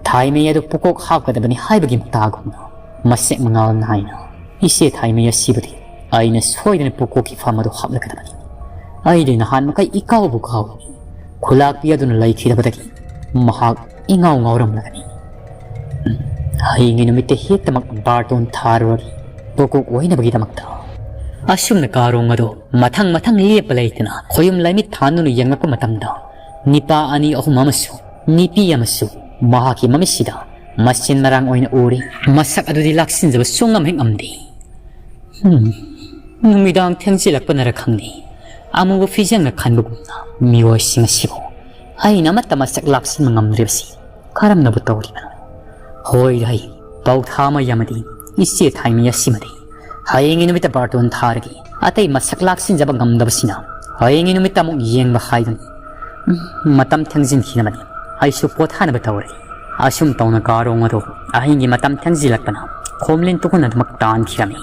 ꯊꯥꯏꯃꯩ ꯑꯗꯨ ꯄꯨꯀꯣꯛ ꯍꯥꯞꯀꯗꯕꯅꯤ ꯍꯥꯏꯕꯒꯤ ꯃꯇꯥꯒꯨꯝꯅ ꯃꯁꯦꯛ ꯃꯉꯥꯜ ꯅꯥꯏꯅ ꯏꯆꯦ ꯊꯥꯏꯃꯩ ꯑꯁꯤꯕꯨꯗꯤ ꯑꯩꯅ ꯁꯣꯏꯗꯅ ꯄꯨꯀꯣꯛꯀꯤ ꯐꯥꯝ ꯑꯗꯨ ꯍꯥꯞꯂꯒꯗꯕꯅꯤ꯫ ꯑꯩꯗꯤ ꯅꯍꯥꯟ ꯃꯈꯩ ꯏꯀꯥꯎꯕꯨ ꯀꯥꯎꯏ꯫ ꯈꯨꯂꯥꯛꯄꯤ ꯑꯗꯨꯅ ꯂꯩꯈꯤꯗꯕꯗꯒꯤ ꯃꯍꯥꯛ ꯏꯉꯥꯎ ꯉꯥꯎꯔꯝꯂꯒꯅꯤ꯫ ꯎꯝ, ꯍꯌꯦꯡꯒꯤ ꯅꯨꯃꯤꯠꯇ ꯍꯦꯛꯇꯃꯛ ꯕꯥꯔꯇꯣꯟ ꯊꯥꯔꯨꯔꯒꯦ, ꯄꯣꯀꯣꯛ ꯑꯣꯏꯅꯕꯒꯤꯗꯃꯛꯇ꯫ ꯑꯁꯨꯝꯅ ꯀꯥꯔꯣꯡ ꯑꯗꯨ ꯃꯊꯪ ꯃꯊꯪ ꯂꯦꯞꯄ ꯂꯩꯇꯅ ꯈꯣꯌꯨꯝ ꯂꯥꯏꯃꯤꯠ ꯊꯥꯟꯗꯨꯅ ꯌꯦꯡꯂꯛꯄ ꯃꯇꯝꯗ ꯅꯤꯄꯥ ꯑꯅꯤ ꯑꯍꯨꯝ ꯑꯃꯁꯨ ꯅꯤꯄꯤ ꯑꯃꯁꯨ ꯃꯍꯥꯛꯀꯤ ꯃꯃꯤꯠꯁꯤꯗ ꯃꯁꯦꯟ ꯃꯔꯥꯡ ꯑꯣꯏꯅ ꯎꯔꯤ꯫ ꯃꯁꯛ ꯑꯗꯨꯗꯤ ꯂꯥꯛꯁꯤꯟꯖꯕ ꯁꯨꯡꯉꯝ ꯍꯦꯛ ꯉꯝꯗꯦ꯫ ꯍꯝ, ꯅꯨꯃꯤꯗꯥꯡ ꯊꯦꯡꯖꯤꯜꯂꯛꯄꯅꯔ ꯈꯪꯗꯦ, ꯑꯃꯨꯕ ꯐꯤꯖꯪꯅ ꯈꯟꯕꯒꯨꯝꯅ ꯃꯤꯑꯣꯏꯁꯤꯡ ꯑꯁꯤꯕꯨ ꯑꯩꯅ ꯑꯃꯠꯇ ꯃꯁꯛ ꯂꯥꯛꯁꯤꯟꯕ ꯉꯝꯗ꯭ꯔꯤꯕꯁꯤ ꯀꯔꯝꯅꯕꯨ ꯇꯧꯔꯤꯕꯅꯣ? ꯍꯣꯏ, ꯍꯩ, ꯄꯥꯎꯊꯥ ꯑꯃ ꯌꯥꯝꯃꯗꯤ ꯏꯆꯦ ꯊꯥꯏꯃꯤ ꯑꯁꯤꯃꯗꯤ ꯍꯌꯦꯡꯒꯤ ꯅꯨꯃꯤꯠꯇ ꯕꯥꯔꯇꯣꯟ ꯊꯥꯔꯒꯦ꯫ ꯑꯇꯩ ꯃꯁꯛ ꯂꯥꯛꯁꯤꯟꯖꯕ ꯉꯝꯗꯕꯁꯤꯅ ꯍꯌꯦꯡꯒꯤ ꯅꯨꯃꯤꯠꯇ ꯑꯃꯨꯛ ꯌꯦꯡꯕ ꯍꯥꯏꯗꯨꯅꯤ꯫ ꯎꯝ, ꯃꯇꯝ ꯊꯦꯡꯖꯤꯟꯈꯤꯅꯕꯅꯤ꯫ ꯑꯩꯁꯨ ꯄꯣꯊꯥꯅꯕ ꯇꯧꯔꯦ꯫ ꯑꯁꯨꯝ ꯇꯧꯅ ꯀꯥꯔꯣꯡ ꯑꯗꯨ ꯑꯍꯤꯡꯒꯤ ꯃꯇꯝ ꯊꯦꯡꯖꯤꯜꯂꯛꯄꯅ ꯈꯣꯝꯂꯦꯟ ꯇꯨꯍꯟ ꯑꯗꯨꯃꯛ ꯇꯥꯟꯈꯤꯔꯝꯃꯤ꯫